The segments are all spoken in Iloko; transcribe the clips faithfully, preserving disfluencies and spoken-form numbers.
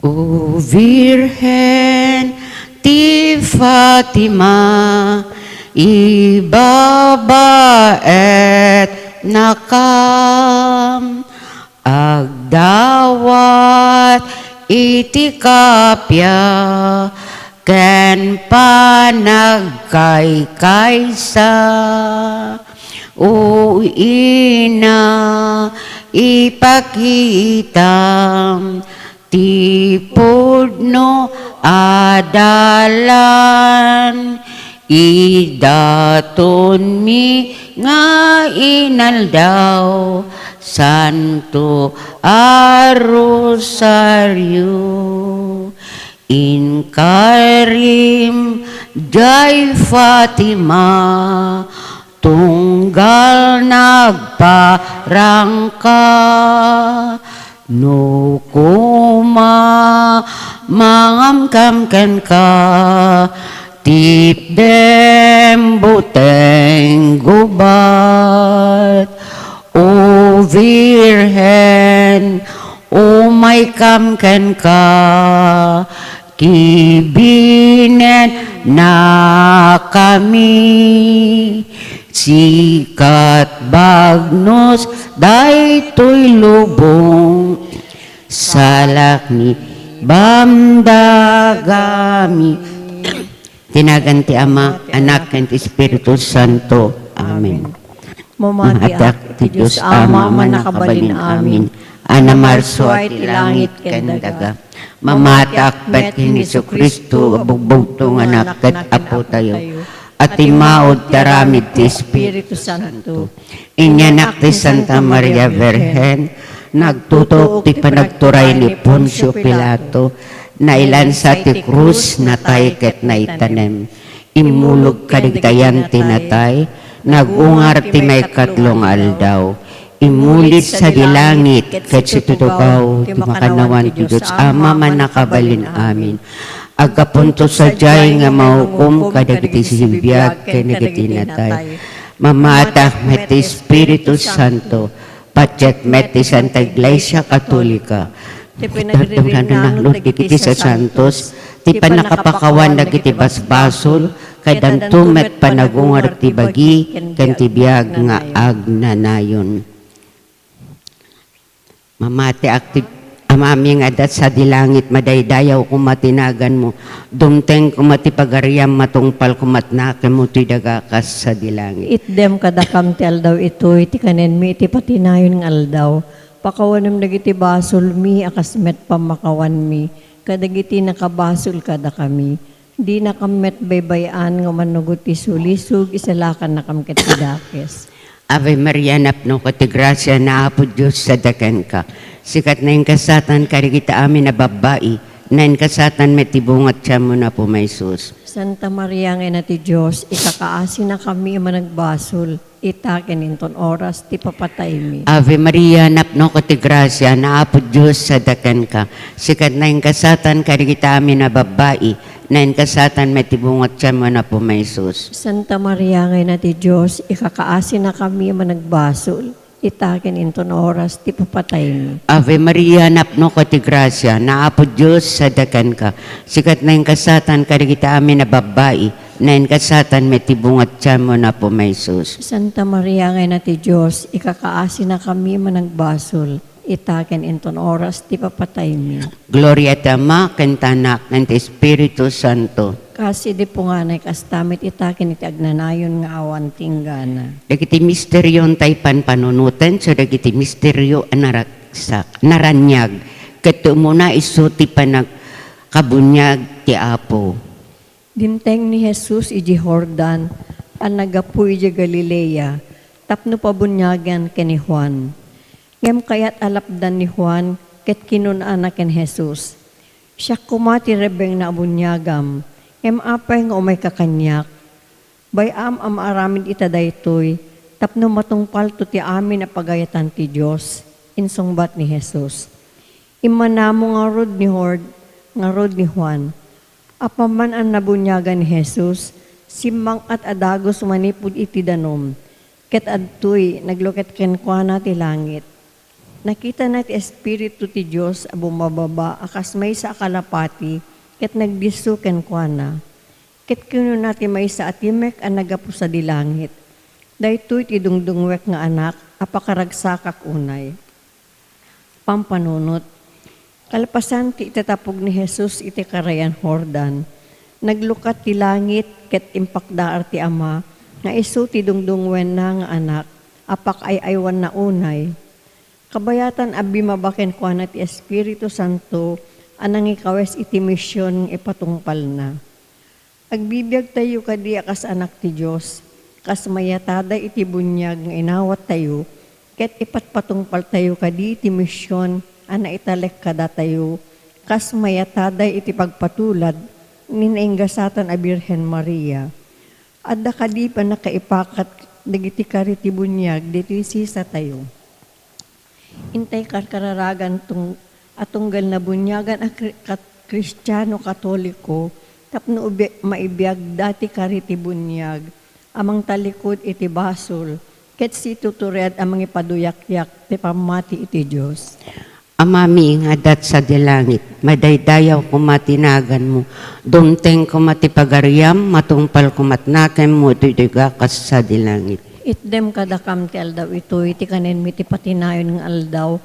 O Birhen ti Fatima, ibabaetnakam, agdawat iti kappia ken panagkaykaysa. O Ina, ipakitam ti pudno a dalan, idatonmi nga inaldaw, Santo a Rosario. Inkarim jay Fatima, tunggal nagparangka, no kuma mangamkam kenka, tipdem buteng gubat. O Birhen, umaykam kenka, kibinen nakami, sikat bagnos daytoy lubong, salak ni bamdagami. Ti nagan ti Ama, Anak, ken ti Espiritu Santo. Amen. Mamatiak ti Dios Ama, Mannakabalin amin, a namarsua iti langit ken daga. Mamatiak met ken Jesu-Cristo a bugbugtong Anak ket Apotayo, a timmaud ti aramid ti Espiritu Santo. Inyanak ti Santa Maria Birhen, nagtutuok ti panagturay ni Poncio Pilato, nailansa ti krus, natay ket naitanem. Immulog kadagiti ayan ti natay, nagungar ti maikatlo nga aldaw. Immuli sadi langit ket situtugaw ti makannawan ti Dios Ama, Mannakabalin amin. Aggapunto sadiay nga mahukom kadagiti sibibiag ken dagiti natay. Mamatiak met ti Espiritu Santo, patiek met ti Santa Iglesia Katolika, ti pinarinangnang dagiti sasantos, ti pannakapakawan dagiti basbasol, kayatdanto met panagungar ti bagi ken ti biag nga agnanayon. Mamatiak ti Amami nga adda sadi langit, madaydayaw koma ti naganmo, dumteng koma ti pagariam, matungpal koma ti nakemmo ti daga kas sadi langit. Itdem kadakam ti aldaw itoy ti kanenmi iti patinayon nga aldaw. Pakawanem dagiti basolmi a kas met pammakawanmi kadagiti nakabasol kadakami. Dinakam met baybay-an nga umannugot ti sulisog, isalakannakam ket ti dakes. Ave Maria, napnoka ti grasia, ni Apo Dios sadiay kenka. Sika ti nainkasaatan kadagiti amin a babbai, nainkasaatan met ti bunga ti tianmo, ni Apo Jesus. Santa Maria nga Ina ti Dios, ikakaasinakami a managbasol, ita ken inton oras ti papataymi. Ave Maria, napnoka ti grasia, ni Apo Dios sadiay kenka. Sika ti nainkasaatan kadagiti amin a babbai, nainkasaatan met ti bunga ti tianmo, ni Apo Jesus. Santa Maria nga Ina ti Dios, ikakaasinakami a managbasol, ita ken inton oras ti papataymi. Ave Maria, napnoka ti grasia, ni Apo Dios sadiay kenka. Sika ti nainkasaatan kadagiti amin a babbai, nainkasaatan met ti bunga ti tianmo, ni Apo Jesus. Santa Maria nga Ina ti Dios, ikakaasinakami a managbasol, ita ken inton oras ti papataymi. Gloria ti Ama, ken ti Anak, ken ti Espiritu Santo. Kas idi punganay, kasta met ita ken iti agnanayon nga awan ti inggana. Dagiti misterio ti panpanunoten, so dagiti misterio a naragsak, naraniag, ket ti umuna isu ti panagkabuniag ti Apo. Dimteng ni Jesus idiay Jordan a naggapu idiay Galilea tapno pabuniagan ken ni Juan. Ngem kayat a lapdan ni Juan ket kinunana ken Jesus, "Siak koma ti rebbengna a buniagam, ngem apay nga umayka kaniak? Bay-am a maaramid ita daytoy tapno matungpalto ti amin a pagayatan ti Dios," insungbat ni Jesus. Immanamo ngarud ni Jord-, ngarud ni Juan. Apaman a nabuniagan ni Jesus, simmang-at a dagus manipud iti danum, ket adtoy nagluket kenkuana ti langit. Nakitana ti Espiritu ti Dios a bumababa a kas maysa a kalapati ket nagdisso kenkuana. Ket kinuna ti maysa a timek a naggapu sadi langit, "Daytoy ti dungdungngoek nga Anak a pakaragsakak unay." Pampanunot. Kalpasan ti itatapog ni Jesus iti Karayan Jordan, naglukat ti langit ket impakdaar ti Ama nga isu ti dungdungngoenna nga Anak a pakaay-aywanna unay. Kabayatan a bimaba kenkuana ti Espiritu Santo a nangikawes iti mision nga ipatungpalna. Agbibiagtayo kadi a kas anak ti Dios, kas mayataday iti buniag nga inawattayo, ket ipatpatungpaltayo kadi iti mision a naitalek kadatayo, kas mayataday iti pagpatulad ni nainggasatan a Birhen Maria. Adda kadi pannakaipakat dagiti kari ti buniag ditoy sisatayo? Intay karkararagan tung-, a tunggal nabuniagan a Kri-, kat-, Kristiano Katoliko tapno ubi-, maibiagda ti kari ti buniag a mangtalikod iti basol ket situtured a mangipaduyakyak ti pammati iti Dios. Amami nga adda sadi langit, madaydayaw koma ti naganmo, dumteng koma ti pagariam, matungpal koma ti nakemmo, duyduy ka kas sadi langit. Itdem kadakam ti aldaw itoy, ti kanenmi ti patinayon nga aldaw.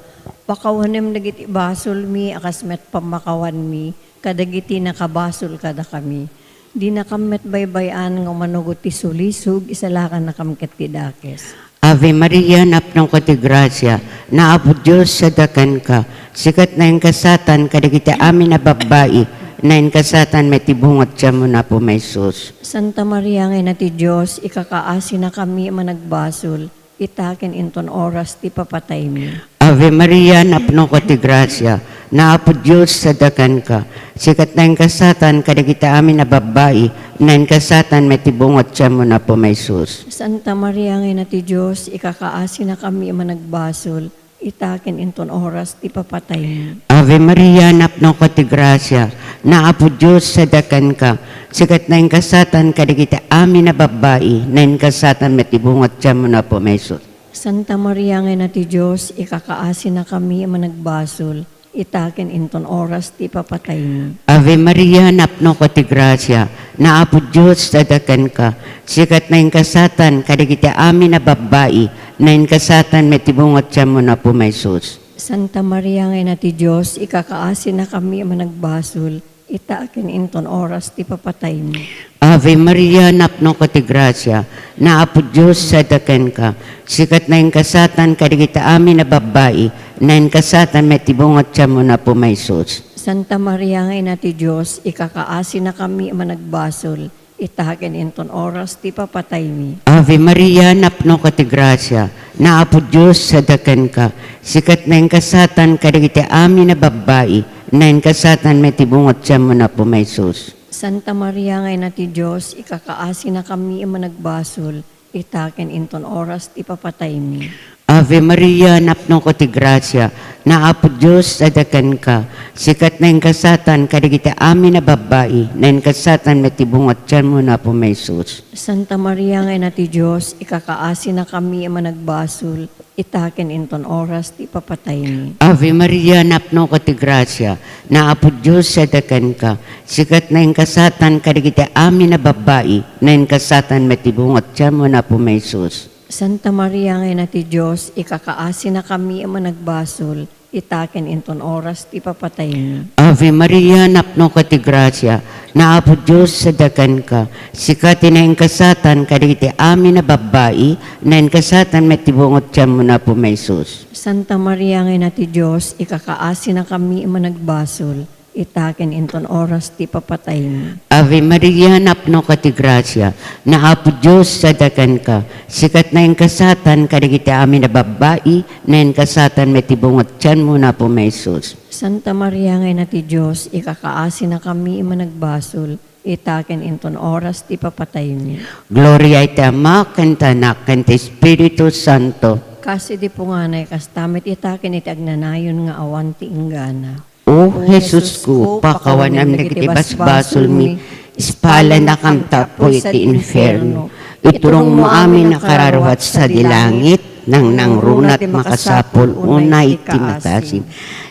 Pakawanem dagiti basolmi a kas met pammakawanmi kadagiti nakabasol kadakami. Dinakam met baybay-an nga umano ti sulisog, isalakannakam ket ti dakes. Ave Maria, napnoka ti grasia, ni Apo Dios adda kenka. Sika ti naingkasatan kadagiti amin a babbai, naingkasatan met ti bunga ti tianmo, Apo, nga Jesus. Santa Maria nga Ina ti Dios, ikakaasinakami a managbasol, ita ken inton oras ti papataymi. Ave Maria, napnoka ti grasia, ni Apo Dios adda kenka. Sika ti naingkasatan kadagiti amin a babbai, naingkasatan met ti bunga ti tianmo, Apo, nga Jesus. Santa Maria nga Ina ti Dios, ikakaasinakami a managbasol, ita ken inton oras ti papataymi. Ave Maria, napnoka ti grasia, ni Apo Dios adda kenka. Sika ti naingkasatan kadagiti amin a babbai, naingkasatan met ti bunga ti tianmo, Apo, nga Jesus. Santa Maria nga Ina ti Dios, ikakaasinakami a managbasol, ita ken inton oras ti papataymi. Ave Maria, napnoka ti grasia, ni Apo Dios adda kenka. Sika ti naingkasatan kadagiti amin a babbai, naingkasatan met ti bunga ti tianmo, Apo, nga Jesus. Santa Maria nga Ina ti Dios, ikakaasinakami a managbasol, ita ken inton oras ti papataymi. Ave Maria, napnoka ti grasia, ni Apo Dios adda kenka. Sika ti naingkasatan kadagiti amin a babbai, naingkasatan met ti bunga ti tianmo, Apo, nga Jesus. Santa Maria nga Ina ti Dios, ikakaasinakami a managbasol, ita ken inton oras ti papataymi. Ave Maria, napnoka ti grasia, ni Apo Dios adda kenka. Sika ti naingkasatan kadagiti amin a babbai, naingkasatan met ti bunga ti tianmo, Apo, nga Jesus. Santa Maria nga Ina ti Dios, ikakaasinakami a managbasol, ita ken inton oras ti papataymi. Ave Maria, napnoka ti grasia, ni Apo Dios adda kenka. Sika ti naingkasatan kadagiti amin a babbai, naingkasatan met ti bunga ti tianmo, Apo, nga Jesus. Santa Maria nga Ina ti Dios, ikakaasinakami a managbasol, ita ken inton oras ti papataymi. Ave Maria, napnoka ti grasia, ni Apo Dios adda kenka. Sika ti naingkasatan kadagiti amin a babbai, naingkasatan met ti bunga ti tianmo, Apo, nga Jesus. Santa Maria nga Ina ti Dios, ikakaasinakami a managbasol, ita ken inton oras ti papataymi. Ave Maria, napnoka ti grasia, ni Apo Dios adda kenka. Sika ti naingkasatan kadagiti amin a babbai, naingkasatan met ti bunga ti tianmo, Apo, nga Jesus. Santa Maria nga Ina ti Dios, ikakaasinakami a managbasol, ita ken inton oras ti papataymi. Ave Maria, napnoka ti grasia, ni Apo Dios adda kenka. Sika ti naingkasatan kadagiti amin a babbai, naingkasatan met ti bunga ti tianmo, Apo, nga Jesus. Santa Maria nga Ina ti Dios, ikakaasinakami a managbasol, ita ken inton oras ti papataymi. Gloria iti Ama, ken ti Anak, ken ti Espiritu Santo. Kas idi punganay, kasta met ita ken iti agnanayon nga awan ti inggana. O Jesusko, pakawanem dagiti basbasolmi, ispalannakam tapno iti infierno. Iturongmo amin a kararuat sadi langit, Nangnangruna ti makasapul unay ti kaasim.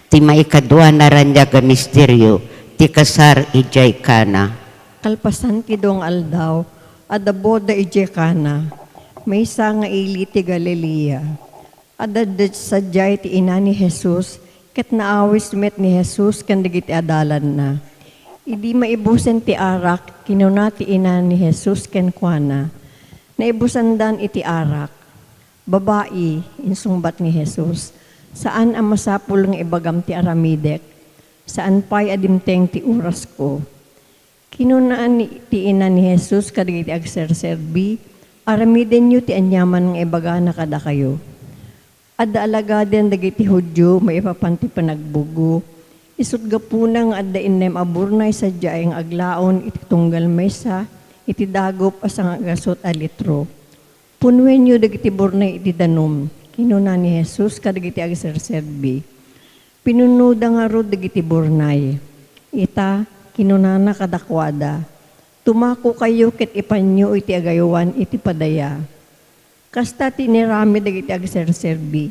Ti maikadua a naraniag a misterio, ti kasar idiay Cana. Kalpasan ti dua nga aldaw, adda boda idiay Cana, maysa nga ili ti Galilea. Adda sadiay ti ina ni Jesus, ket naawis met ni Jesus ken dagiti adalanna. Idi maibusen ti arak, kinuna ti ina ni Jesus kenkuana, "Naibusandan iti arak." "Babai," insungbat ni Jesus, "saan a masapul nga ibagam ti aramidek. Saan pay a dimteng ti orasko." Kinuna ni, ti ina ni Jesus kadagiti agserserbi, "Aramidenyo ti aniaman nga ibagana kadakayo." Adda alagaden dagiti Judio maipapan ti panagbugo. Isut' gapuna nga adda innem a burnay sadiay nga aglaon iti tunggal maysa iti dagup a sangagasut a litro. "Punnuenyo dagiti burnay iti danum," kinuna ni Jesus kadagiti agserserbi. Pinunnoda ngarud dagiti burnay. Ita, kinunana kadakuada, "Tumakokayo ket ipanyo iti agaywan iti padaya." Kasta ti inaramid dagiti agserserbi.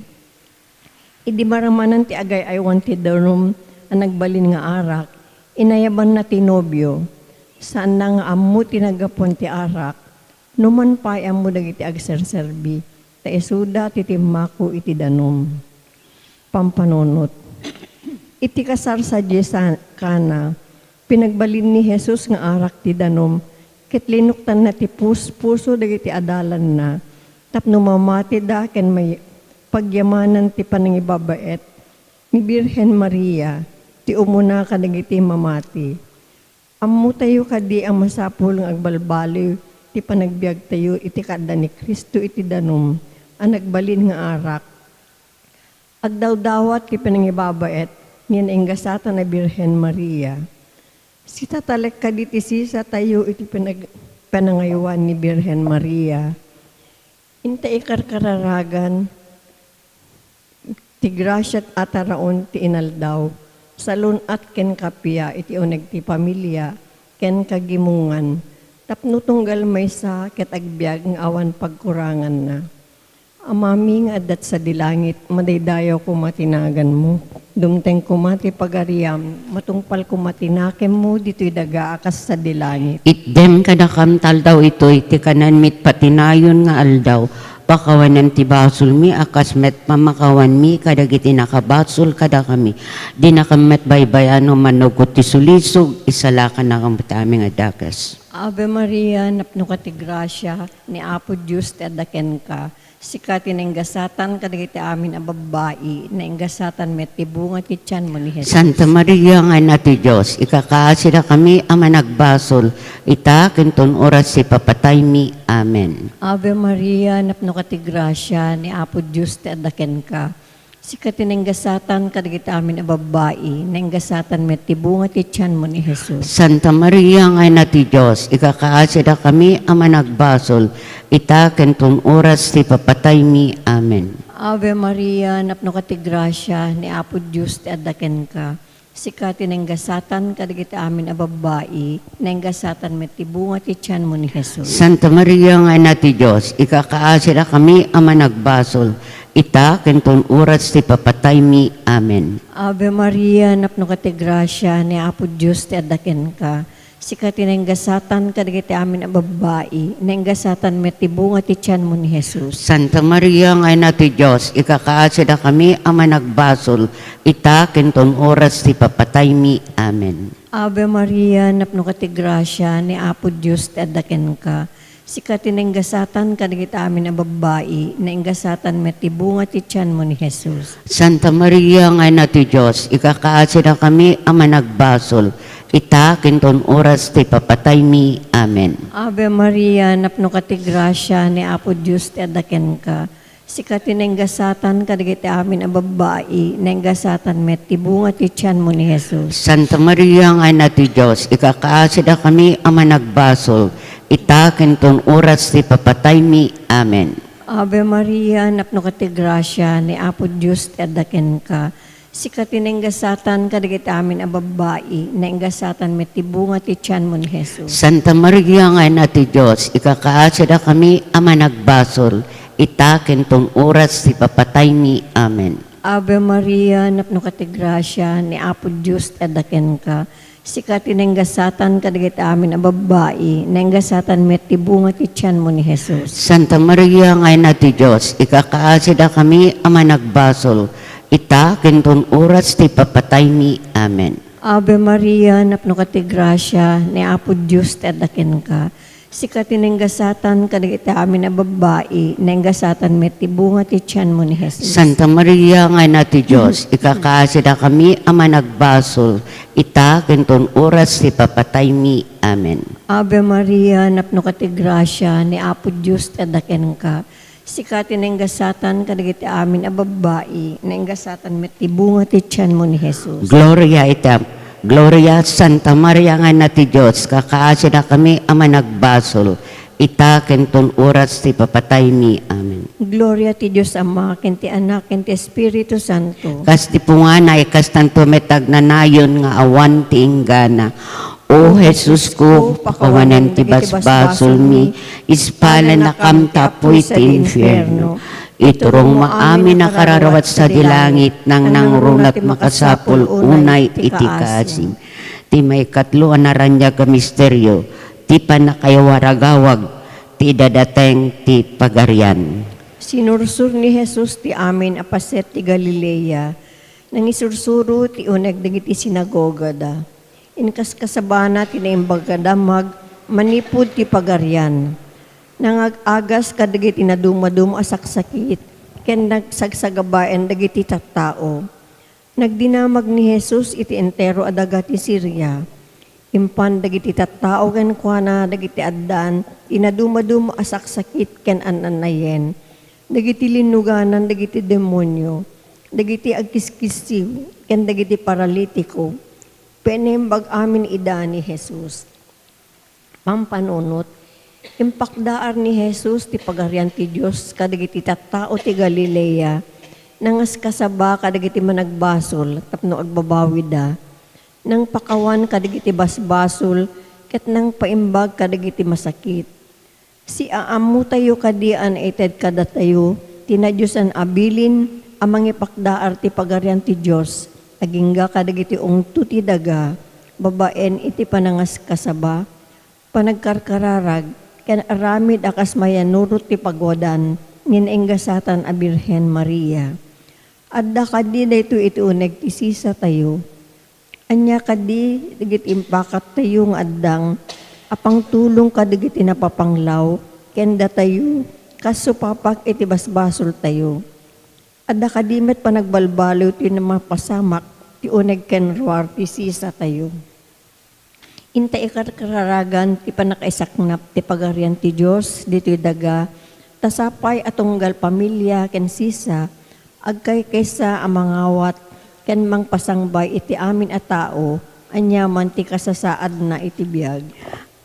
Idi maramanan ti agay-aywan ti danum a nagbalin nga arak, inayabanna ti nobio. Saanna nga ammo ti naggapuan ti arak, numan pay ammo dagiti agserserbi, ta isuda ti timmako iti danum. Pampanunot. Iti kasar sadiay Cana, pinagbalin ni Jesus nga arak ti danum, ket linuktanna ti puspuso dagiti adalanna tapno mamatida ken may-, pagyamanan ti panangibabaet ni Birhen Maria, ti umuna kadagiti mamati. Ammotayo kadi a masapul nga agbalbaliw ti panagbiagtayo iti kaadda ni Cristo iti danum a nagbalin nga arak. Agdawdawat ti panangibabaet ni nainggasatan a Birhen Maria. Sita talek kadi ti sisatayo iti panag-, panangaywan ni Birhen Maria. Inta ikarkararagan ti grasia a taraon ti inaldaw, salun-at ken kappia iti uneg ti familia ken kagimongan, tapno tunggal maysa ket agbiag nga awan pagkuranganna. Amami nga adda sadi langit, madaydayaw koma ti naganmo. Dumteng koma ti pagariam, matungpal koma ti nakemmo ditoy daga a kas sadi langit. Itdem kadakam ta aldaw itoy ti kanenmi iti patinayon nga aldaw. Pakawanem ti basolmi a kas met pamakawanmi kadagiti nakabasol kadakami. Dinakam met baybay-an no mannugot ti sulisog, isalakanakam ti amin nga dakes. Ave Maria, napnoka ti grasia, ni Apo Dios ti adda kenka. Sika ti nainggasatan kadagiti amin a babbai, nainggasatan met ti bunga ti tianmo ni Jesus. Santa Maria nga Ina ti Dios, ikakaasidakami a managbasol, ita ken ton oras ti papataymi. Amen. Ave Maria, napnoka ti grasia, ni Apo Dios ti adda kenka. Sika ti nainggasatan kadagiti amin a babbai, nainggasatan met ti bunga ti tianmo ni Jesus. Santa Maria nga Ina ti Dios, ikakaasidakami a managbasol, ita ken ton oras ti papataymi. Amen. Ave Maria, napnoka ti grasia, ni Apo Dios ti adda kenka. Sika ti nainggasatan kadagiti amin a babbai, nainggasatan met ti bunga ti tianmo ni Jesus. Santa Maria nga Ina ti Dios, ikakaasidakami a managbasol, ita ken ton oras ti papataymi. Amen. Ave Maria, napnoka ti grasia, ni Apo Dios ti adda kenka. Sika ti nainggasatan kadagiti amin a babbai, nainggasatan met ti bunga ti tianmo ni Jesus. Santa Maria nga Ina ti Dios, ikakaasidakami a managbasol, ita ken ton oras ti papataymi. Amen. Ave Maria, napnoka ti grasia, ni Apo Dios ti adda kenka. Sika ti nainggasatan kadagiti amin a babbai, nainggasatan met ti bunga ti tianmo ni Jesus. Santa Maria nga Ina ti Dios, ikakaasidakami a managbasol, ita ken ton oras ti papataymi. Amen. Ave Maria, napnoka ti grasia, ni Apo Dios ti adda kenka. Sika ti nainggasatan kadagiti amin a babbai, nainggasatan met ti bunga ti tianmo ni Jesus. Santa Maria nga Ina ti Dios, ikakaasidakami a managbasol, ita ken ton oras ti papataymi. Amen. Ave Maria, napnoka ti grasia, ni Apo Dios ti adda kenka. Sika ti nainggasatan kadagiti amin a babbai, nainggasatan met ti bunga ti tianmo ni Jesus. Santa Maria nga Ina ti Dios, ikakaasidakami a managbasol, ita ken ton oras ti papataymi. Amen. Ave Maria, napnoka ti grasia, ni Apo Dios ti adda kenka. Sika ti nainggasatan kadagiti amin a babbai, nainggasatan met ti bunga ti tianmo ni Jesus. Santa Maria nga Ina ti Dios, ikakaasidakami a managbasol, ita ken ton oras ti papataymi. Amen. Ave Maria, napnoka ti grasia, ni Apo Dios ti adda kenka. Sika ti nainggasatan kadagiti amin a babbai, nainggasatan met ti bunga ti tianmo ni Jesus. Santa Maria nga Ina ti Dios, ikakaasidakami a managbasol, ita ken ton oras ti papataymi. Amen. Ave Maria, napnoka ti grasia, ni Apo Dios ti adda kenka. Sika ti nainggasatan kadagiti amin a babbai, nainggasatan met ti bunga ti tianmo ni Jesus. Gloria ita, Gloria, Santa Maria nga Ina ti Dios, kakaasidakami a managbasol, ita ken ton oras ti papataymi. Amen. Gloria ti Dios Ama, ken ti Anak, ken ti Espiritu Santo. Kas ti punganay, kastanto met agnanayon nga awan ti inggana. O Jesusko, pakawanem ti basbasolmi, ispalennakam ta apuy ti infierno. Iturongmo amin a kararuat sadi langit, nangnangruna ti makasapul unay iti kaasi. Ti maikatlo a naraniag a misterio, ti pannakayawaragawag ti idadateng ti Pagarian. Sinursor ni Jesus ti amin a paset ti Galilea. Nangisursuro ti uneg dagiti sinagogada. Inkaskasabana ti Naimbag a Damag manipud ti Pagarian. Nangag-agas kadagiti nadumaduma a saksakit ken nagsagsabaen dagiti tattao. Nagdinamag ni Jesus iti entero a daga ti Siria. Impan dagiti tattao kenkuana dagiti addaan ti nadumaduma a saksakit ken an-annayen, dagiti linnuganan dagiti demonio, dagiti agkiskissiw, ken dagiti paralitiko. Paimbag amin ida ni Jesus. Pampanunot, impakdaar ni Jesus ti Pagarian ti Dios kadagiti tattao ti Galilea. Nangaskasaba kadagiti managbasol tapno agbabawida. Nangpakawan kadagiti basbasol ket nangpaimbag kadagiti masakit. Siaammotayo kadi a naited kadatayo ti nadiosan a bilin a mangipakdaar ti Pagarian ti Dios agingga kadagiti ungto ti daga babaen iti panangaskasaba, panagkarkararag, ken aramid a kas mayannurot ti paguadan ni nainggasatan a Birhen Maria. Adda kadi daytoy iti uneg ti sisatayo? Ania kadi dagiti impakattayo nga addang a pangtulong kadagiti napapanglaw ken datayo kas supapak iti basbasoltayo? Adda kadi met panagbalbaliw ti mapasamak ti uneg ken ruar ti sisatayo? Inta ikarkararagan ti pannakaisaknap ti Pagarian ti Dios ditoy daga, ta sapay a tunggal pamilia ken sisa, agkaykaysa a mangawat ken mangpasangbay iti amin a tao, aniaman ti kasasaadna iti biag.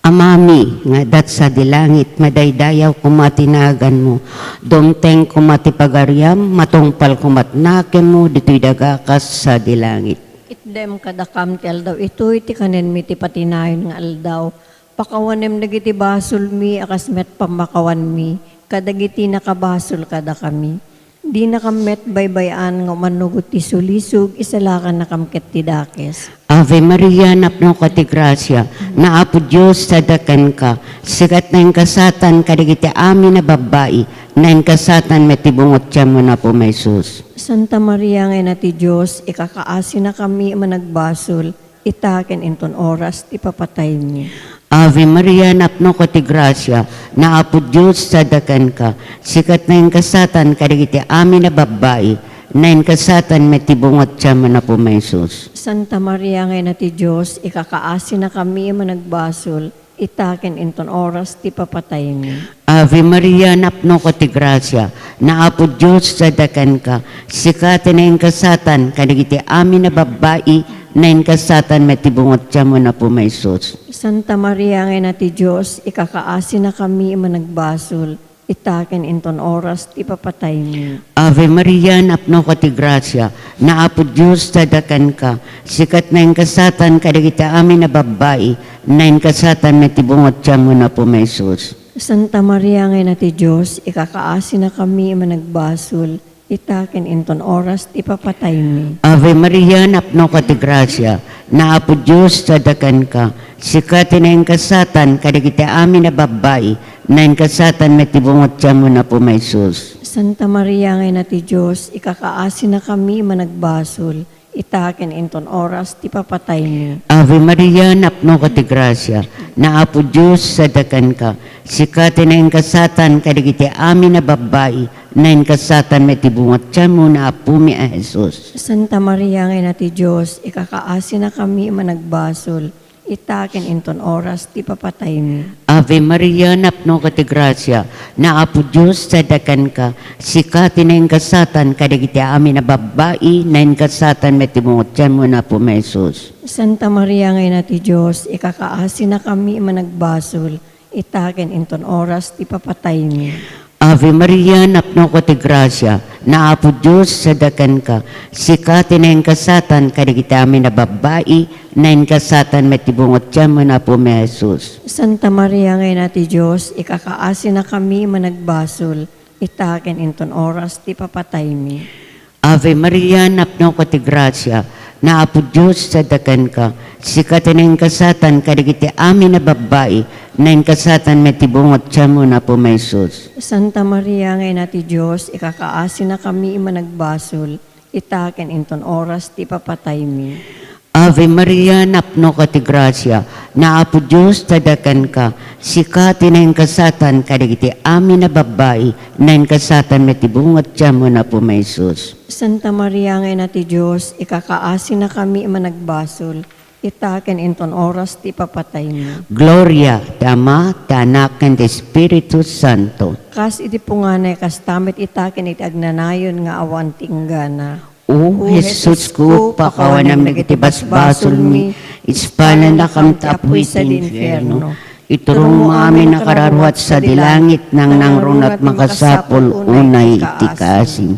Amami nga adda sadi langit, madaydayaw koma ti naganmo. Dumteng koma ti pagariam, matungpal koma ti nakemmo ditoy daga kas sadi langit. Itdem kadakam ti aldaw itoy ti kanenmi ti patinayon nga aldaw. Pakawanem dagiti basolmi a kas met pammakawanmi kadagiti nakabasol kadakami. Dinakam met baybay-an nga umannugot ti sulisog, isalakannakam ket ti dakes. Ave Maria, napnoka ti grasia, ni Apo Dios adda kenka. Sika ti nainggasatan kadagiti amin a babbai, nainggasatan met ti bunga ti tianmo, Apo Jesus. Santa Maria nga Ina ti Dios, ikakaasinakami a managbasol, ita ken inton oras ti papataymi. Ave Maria, napnoka ti grasia, ni Apo Dios adda kenka. Sika ti nainggasatan kadagiti amin a babbai, nainggasatan met ti bunga ti tianmo, Apo Jesus. Santa Maria nga Ina ti Dios, ikakaasinakami a managbasol, ita ken inton oras ti papataymi. Ave Maria, napnoka ti grasia, ni Apo Dios adda kenka. Sika ti nainggasatan kadagiti amin a babbai, nainggasatan met ti bunga ti tianmo, Apo Jesus. Santa Maria nga Ina ti Dios, ikakaasinakami a managbasol, ita ken inton oras ti papataymi. Ave Maria, napnoka ti grasia, ni Apo Dios adda kenka. Sika ti nainggasatan kadagiti amin a babbai, nainggasatan met ti bunga ti tianmo, Apo Jesus. Santa Maria nga Ina ti Dios, ikakaasinakami a managbasol, ita ken inton oras ti papataymi. Ave Maria, napnoka ti gracia, ni Apo Dios sadakanka. Sika ti naingasatan kadagiti amin a babbai, naingasatan met ti bunga ti tiammo, Apo Jesus. Santa Maria nga Ina ti Dios, ikakaasinakami a managbasol, ita ken inton oras ti papataymi. Ave Maria, napnoka ti gracia, ni Apo Dios sadakanka. Sika ti naingasatan kadagiti amin a babbai, naingasatan met ti bunga ti tiammo, Apomi a Jesus. Santa Maria nga Ina ti Dios, ikakaasinakami a managbasol, ita ken inton oras ti papataymi. Ave Maria, napnoka ti gracia, ni Apo Dios sadakanka. Sika ti naingasatan kadagiti amin a babbai, naingasatan met ti bunga ti tiammo, Apomi a Jesus. Santa Maria nga Ina ti Dios, ikakaasinakami a managbasol, ita ken inton oras ti papataymi. Ave Maria, napnoka ti gracia, ni Apo Dios sadakanka. Sika ti naingasatan kadagiti amin a babbai, naingasatan met ti bunga ti tiammo, Apomi a Jesus. Santa Maria nga Ina ti Dios, ikakaasinakami a managbasol, ita ken inton oras ti papataymi. Ave Maria, napnoka ti gracia, ni Apo Dios sadakanka. Sika ti naingasatan kadagiti amin a babbai, naingasatan met ti bunga ti tiammo, Apomi a Jesus. Santa Maria nga Ina ti Dios, ikakaasinakami a managbasol, ita ken inton oras ti papataymi. Ave Maria, napnoka ti gracia, ni Apo Dios sadakanka. Sika ti naingasatan kadagiti amin a babbai, naingasatan met ti bunga ti tiammo, Apomi a Jesus. Santa Maria nga Ina ti Dios, ikakaasinakami a managbasol, ita ken inton oras ti papataymi. Gloria ti Ama, ti Anak, ken ti Espiritu Santo. Kas iti punganay, kasta met ita ken iti agnanayon nga awan ti inggana. O Jesusko, pakawanam dagiti basbasolmi, ispalannakam ta apuy ti infierno. Iturongmo amin a kararuat sadi langit, nangnangruna ti makasapul unay ti kaasim.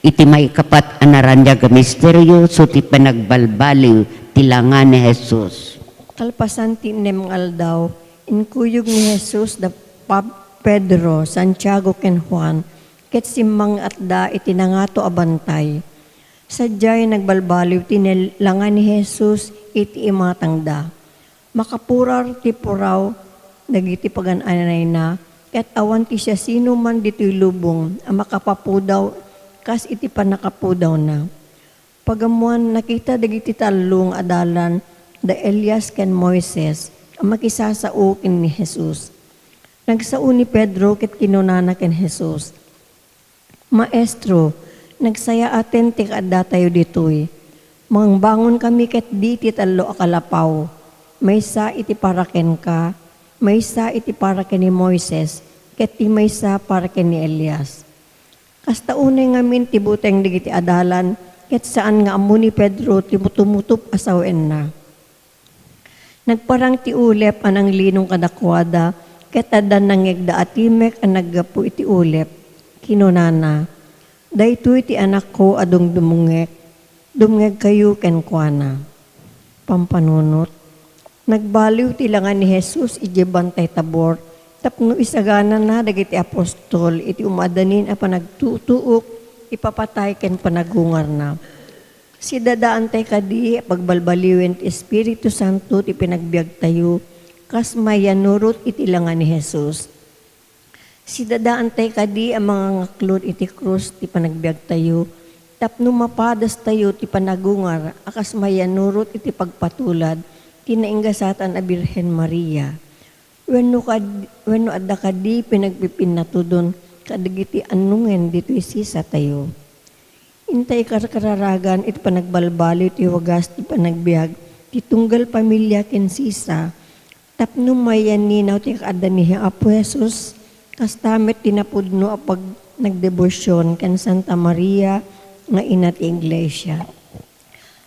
Iti maikapat a naraniag a misterio, isu ti panagbalbaliw ti langa ni Jesus. Kalpasan ti innem nga aldaw, inkuyog ni Jesus da Pab-, Pedro, Santiago, ken Juan, ket simmangatda iti nangato a bantay. Sadiay nagbalbaliw ti nel-, langa ni Jesus iti imatangda. Makapurar ti puraw dagiti pagan-anayna, ket awan ti siasinoman ditoy lubong a makapapudaw kas iti pannakapudawna. Pagammoan, nakita dagiti tallo nga adalan da Elias ken Moises a makisasao ken ni Jesus. Nagsao ni Pedro ket kinunana ken Jesus, "Maestro, nagsayaaten ti kaaddatayo ditoy. Mangbangonkami ketdi iti tallo a kalapaw, maysa iti para kenka, maysa iti para ken ni Moises, ket ti maysa para ken ni Elias." Kasta unay ngamin ti buteng dagiti adalan, ket saan nga ammo ni Pedro ti mutumutop a sawenna. Nagparang ti ulep a nanglinong kadakuada, ket adda nangngegda a timek a naggapu iti ulep. Kinunana, "Daytoy ti Anakko a dumdumngek, dumngegkayo kenkuana." Pampanunot. Nagbaliw ti langa ni Jesus idiay Bantay Tabor tapno isaganana dagiti apostol iti umadanin a panagtutuok ipapatay ken panagungarna. Sidadaantay kadi a pagbalbaliwen ti Espiritu Santo ti panagbiagtayo kas mayannurot iti langa ni Jesus. Sidadaantay kadi a mangangaklon iti krus ti panagbiagtayo tapno mapadastayo ti panagungar a kas mayannurot iti pagpatulad ti naingasatan a Birhen Maria. Wenno kad-, wenno adda kadi pinagpipinnatudon kadagiti annongen ditoy sisatayo. Inta ikarkararagan iti panagbalbaliw ti wagas ti panagbiag ti tunggal pamilia ken sisa, tapno mayanninaw ti kaadda ni Apo Jesus, kasta met ti napudno a pagnagdebosion ken Santa Maria nga Ina ti Iglesia.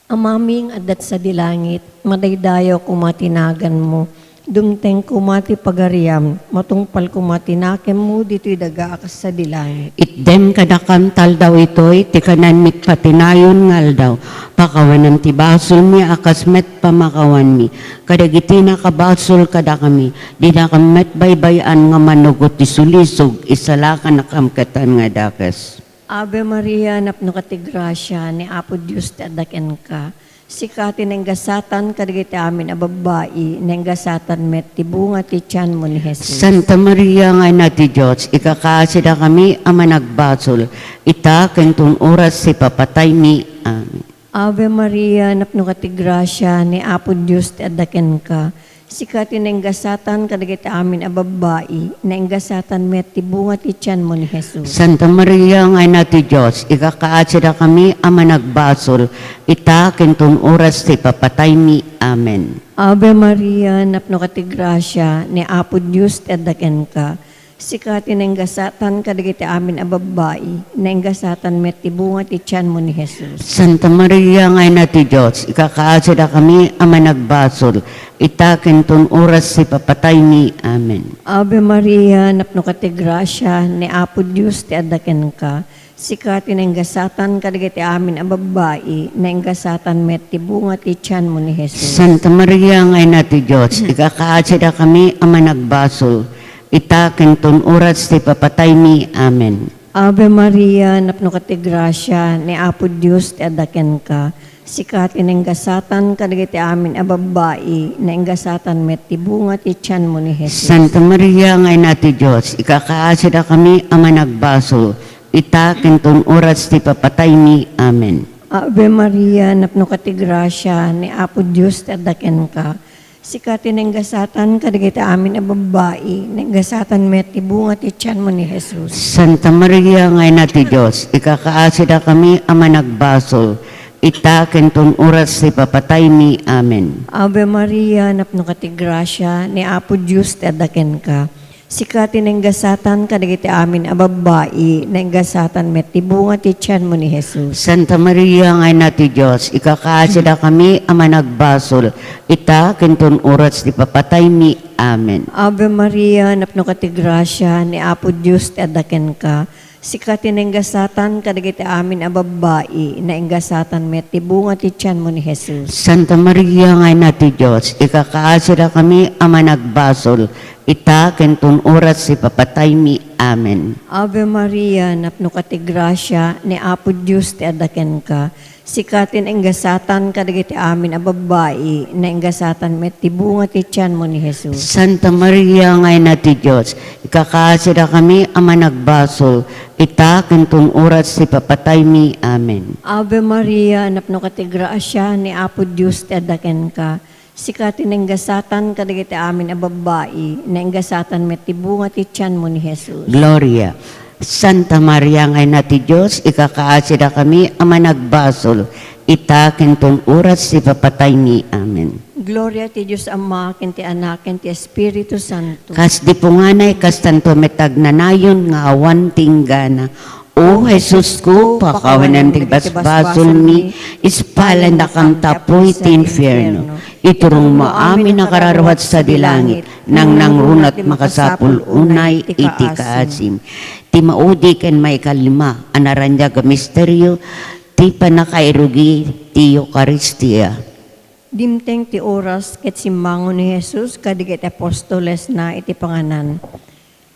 Amami nga adda sadi langit, madaydayaw koma ti naganmo. Dumteng koma ti pagariam, matungpal koma ti nakemmo ditoy daga a kas sadi langit. Itdem kadakam ta aldaw itoy ti kanan mi iti patinayon nga aldaw. Pakawanem ti basolmi a kas met pamakawanmi kadagiti nakabasol kadakami, dinakam met baybay-an nga manugot ti sulisog, isalakanakam ket nga dakes. Ave Maria, napnoka ti grasia, ni Apo Dios ti adda kenka. Sika ti nainggasatan kadagiti amin a babbai, nainggasatan met ti bunga ti tianmo ni Jesus. Santa Maria nga Ina ti Dios, ikakaasidakami a managbasol, ita ken ton oras ti papataymi. Amen. Ave Maria, napnoka ti grasia, ni Apo Dios ti adda kenka. Sika ti nainggasatan kadagiti amin a babbai, nainggasatan met ti bunga ti tianmo ni Jesus. Santa Maria nga Ina ti Dios, ikakaasidakami a managbasol, ita ken ton oras ti papataymi. Amen. Ave Maria, napnoka ti grasia, ni Apo Dios ti adda kenka. Sika ti nainggasatan kadagiti amin a babbai, nainggasatan met ti bunga ti tianmo ni Jesus. Santa Maria nga Ina ti Dios, ikakaasidakami a managbasol, ita ken ton oras ti papataymi. Amen. Ave Maria, napnoka ti grasia, ni Apo Dios ti adda kenka. Sika ti nainggasatan kadagiti amin a babbai, nainggasatan met ti bunga ti tianmo ni Jesus. Santa Maria nga Ina ti Dios, ikakaasidakami a managbasol, ita ken ton oras ti papataymi. Amen. Ave Maria, napnoka ti grasia, ni Apo Dios ti adda kenka. Sika ti nainggasatan kadagiti amin a babbai, nainggasatan met ti bunga ti tianmo ni Jesus. Santa Maria nga Ina ti Dios, ikakaasidakami a managbasol, ita ken ton oras ti papataymi. Amen. Ave Maria, napnoka ti grasia, ni Apo Dios ti adda kenka. Sika ti nainggasatan kadagiti amin a babbai, nainggasatan met ti bunga ti tianmo ni Jesus. Santa Maria nga Ina ti Dios, ikakaasidakami a managbasol, ita ken ton oras ti papataymi. Amen. Ave Maria, napnoka ti grasia, ni Apo Dios ti adda kenka. Sika ti nainggasatan kadagiti amin a babbai, nainggasatan met ti bunga ti tianmo ni Jesus. Santa Maria nga Ina ti Dios, ikakaasidakami a managbasol, ita ken ton oras ti papataymi. Amen. Ave Maria, napnoka ti grasia, ni Apo Dios ti adda kenka. Sika ti nainggasatan kadagiti amin a babbai, nainggasatan met ti bunga ti tianmo ni Jesus. Santa Maria nga Ina ti Dios, ikakaasidakami a managbasol, ita ken ton oras ti papataymi. Amen. Ave Maria, napnoka ti grasia, ni Apo Dios ti adda kenka. Sika ti nainggasatan kadagiti amin a babbai, nainggasatan met ti bunga ti tianmo ni Jesus. Santa Maria nga Ina ti Dios, ikakaasidakami a managbasol, ita ken ton oras ti papataymi. Amen. Ave Maria, napnoka ti grasia, ni Apo Dios ti adda kenka. Sika ti nainggasatan kadagiti amin a babbai, nainggasatan met ti bunga ti tianmo ni Jesus. Gloria. Santa Maria nga Ina ti Dios, ikakaasidakami a managbasol, ita ken ton oras ti papataymi. Amen. Gloria ti Dios Ama, ken ti Anak, ken ti Espiritu Santo. Kas di punganay, kastanto met agnanayon nga awan ti inggana. O Jesusko, pakawanem ti basbasolmi, ispalendakam ta apuy ti infierno. Iturongmo amin a kararua ti sadi langit, nangnangruna ti makasapul unay iti kaasim. Ti maudi ken maikalima a naraniag a misterio ti pannakairugi ti Eukaristia. Dimteng ti oras ket simmango ni Jesus kadagiti apostolesna iti panganan.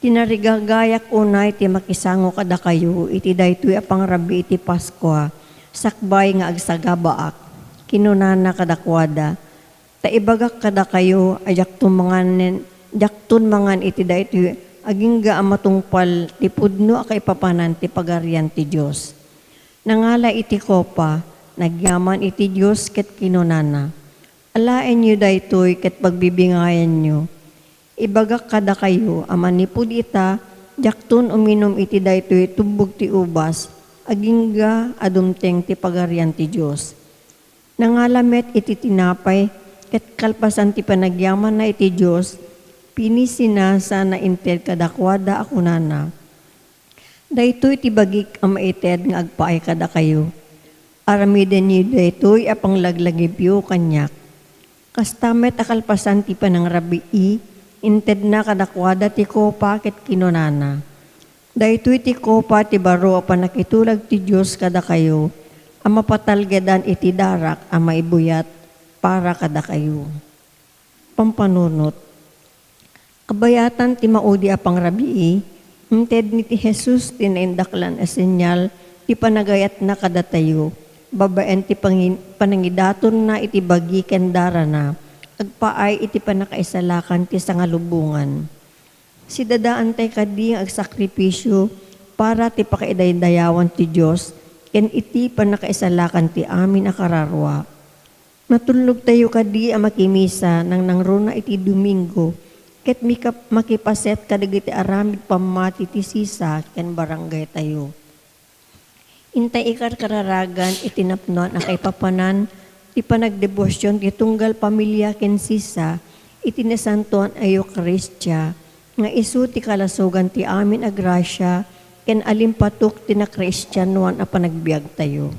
Tinarigagayak unay ti makisango kadakayo iti daytoy a pangrabii iti Paskua, sakbay nga agsagabaak. Kinunana kadakuada, "Ta ibagak kadakayo a diakton mangan, diakton mangan iti daytoy agingga a matungpal ti pudno a kaipapanan ti Pagarian ti Dios." Nangala iti kopa, nagyaman iti Dios ket kinunana, "Alaenyo daytoy ket pagbibingayanyo. Ibagak kadakayo a manipud ita, diakton uminum iti daytoy tubbog ti ubas, agingga a dumteng ti Pagarian ti Dios." Nangala met iti tinapay, ket kalpasan ti panagyamanna iti Dios, pinisina sana inted kadakuada a kunana, "Daytoy ti bagik a maited nga agpaay kadakayo. Aramidenyo daytoy a panglaglagipyo kaniak." Kasta met a kalpasan ti panangrabii, intedna kadakuada ti kopa ket kinunana, "Daytoy ti kopa ti baro a pannakitulag ti Dios kadakayo. a mapatalgedan iti darak a maibuyat para kadakayo. Pampanunot. Kabayatan ti maudi a pangrabii, inted ni ti Jesus ti naindaklan a senyal ti panagayatna kadatayo, babaen ti pangin-, panangidatonna iti bagi ken darana, agpaay iti pannakaisalakan ti sangalubongan. Sidadaantay kadi nga agsakripisio para ti pakaidaydayawan ti Dios ken iti pannakaisalakan ti amin a kararua. Natulnogtayo kadi a makimisa nangnangruna iti Domingo ket mikap-, makipaset kadagiti aramid pammati ti sisa ken barangaytayo. Intay ikarkararagan iti napnoan a kaipapanan ti panagdebosion ti tunggal pamilia ken sisa iti Nasantoan a Eukaristia, nga isu ti kalasogan ti amin a grasia ken alimpatok ti nakristianoan a panagbiagtayo.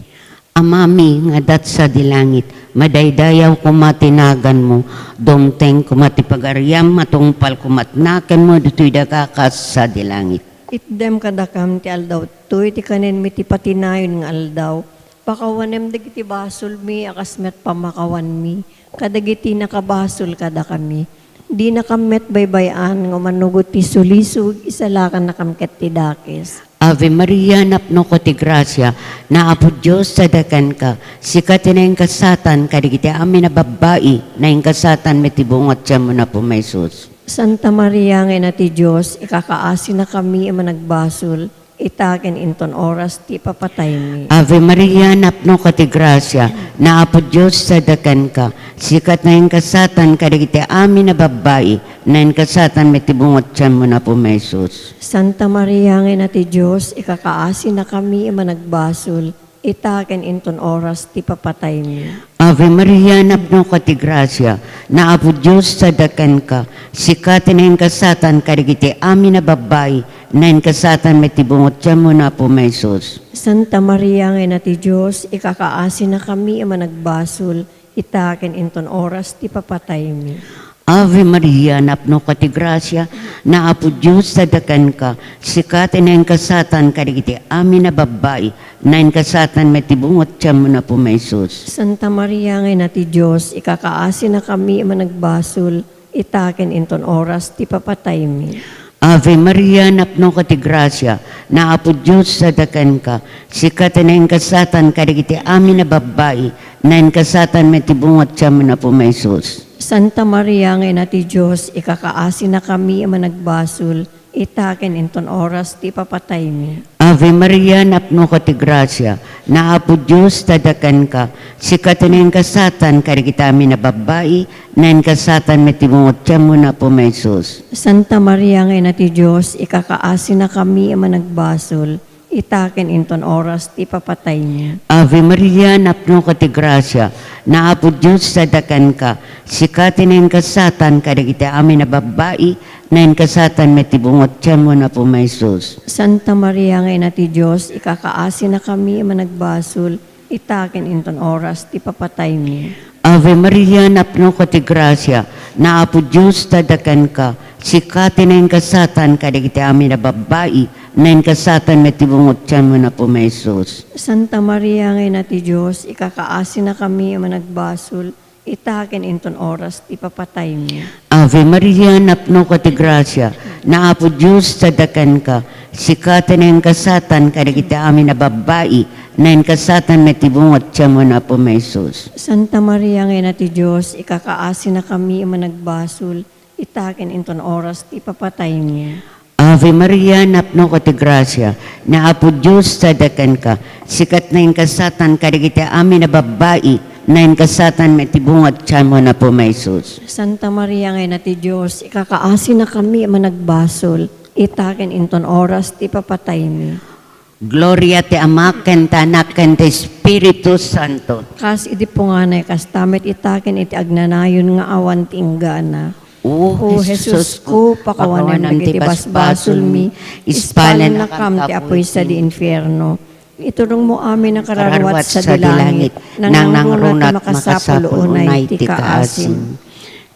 Amami nga adat sadi langit, madaydayaw koma ti naganmo, dumteng koma ti pagariam, matungpal koma ti naganmo ditoy daga kas sadi langit. Itdem kadakam ti aldaw toy ti kanenmi ti patinayon nga aldaw. Pakawanem dagiti basolmi a kas met pammakawanmi kadagiti nakabasol kadakami. Dinakam met baybay-an nga umanugot ti sulisog, isalakannakam ket ti dakes. Ave Maria, napnoka ti grasia, ni Apo Dios sadakanka. Sika ti naingasatan kadagiti amin a babbai, naingasatan met ti bunga ti tianmo, Apo Jesus. Santa Maria nga Ina ti Dios, ikakaasinakami a managbasol, ita ken inton oras ti ipapataymi. Ave Maria, napnoka ti grasia, ni Apo Dios sadakanka. Sika ti naingasatan kadagiti amin a babbai, naingasatan met ti bunga ti tianmo, Apo Jesus. Santa Maria nga Ina ti Dios, ikakaasinakami a managbasol, ita ken inton oras ti ipapataymi. Ave Maria, napnoka ti grasia, ni Apo Dios sadakanka. Sika ti naingasatan kadagiti amin a babbai, naingasatan met ti bunga ti tianmo, Apo Jesus. Santa Maria nga Ina ti Dios, ikakaasinakami a managbasol, ita ken inton oras ti ipapataymi. Ave Maria, napnoka ti grasia, ni Apo Dios sadakanka. Sika ti naingasatan kadagiti amin a babbai, naingasatan met ti bunga ti tianmo, Apo Jesus. Santa Maria nga Ina ti Dios, ikakaasinakami a managbasol, ita ken inton oras ti ipapataymi. Ave Maria, napnoka ti grasia, ni Apo Dios sadakanka. Sika ti naingasatan kadagiti amin a babbai, naingasatan met ti bunga ti tianmo, Apo Jesus. Santa Maria nga Ina ti Dios, ikakaasinakami a managbasol, ita ken inton oras ti ipapataymi. Ave Maria, napnoka ti grasia, ni Apo Dios sadakanka. Sika ti naingasatan kadagiti amin a babbai, naingasatan met ti bunga ti tianmo, Apo Jesus. Santa Maria nga Ina ti Dios, ikakaasinakami a managbasol, ita ken inton oras ti ipapataymi. Ave Maria, napnoka ti grasia, ni Apo Dios sadakanka. Sika ti naingasatan kadagiti amin a babbai, naingasatan met ti bunga ti tianmo, Apo Jesus. Santa Maria nga Ina ti Dios, ikakaasinakami a managbasol, ita ken inton oras ti ipapataymi. Ave Maria, napnoka ti grasia, ni Apo Dios sadakanka. Sika ti naingasatan kadagiti amin a babbai, naingasatan met ti bunga ti tianmo, Apo Jesus. Santa Maria nga Ina ti Dios, ikakaasinakami a managbasol, ita ken inton oras ti ipapataymi. Ave Maria, napnoka ti grasia, ni Apo Dios sadakanka. Sika ti naingasatan kadagiti amin a babbai, naingasatan met ti bunga ti tianmo, Apo Jesus. Santa Maria nga Ina ti Dios, ikakaasinakami a managbasol, ita ken inton oras ti ipapataymi. Ave Maria, napnoka ti grasia, ni Apo Dios sadakanka. Sika ti naingasatan kadagiti amin a babbai, naingasatan met ti bunga ti tianmo, Apo Jesus. Santa Maria nga Ina ti Dios, ikakaasinakami a managbasol, ita ken inton oras ti ipapataymi. Gloria ti Ama, ken ti Anak, ken ti Espiritu Santo. Kas idi punganay, kasta met ita ken iti agnanayon nga awan ti inggana. O O Jesus ko, pakawanem dagiti basbasolmi, ispalennakam ti apuy sadi infierno. Iturongmo amin a kararuat sadi langit, nangnangruna ti makasapul unay ti kaasim.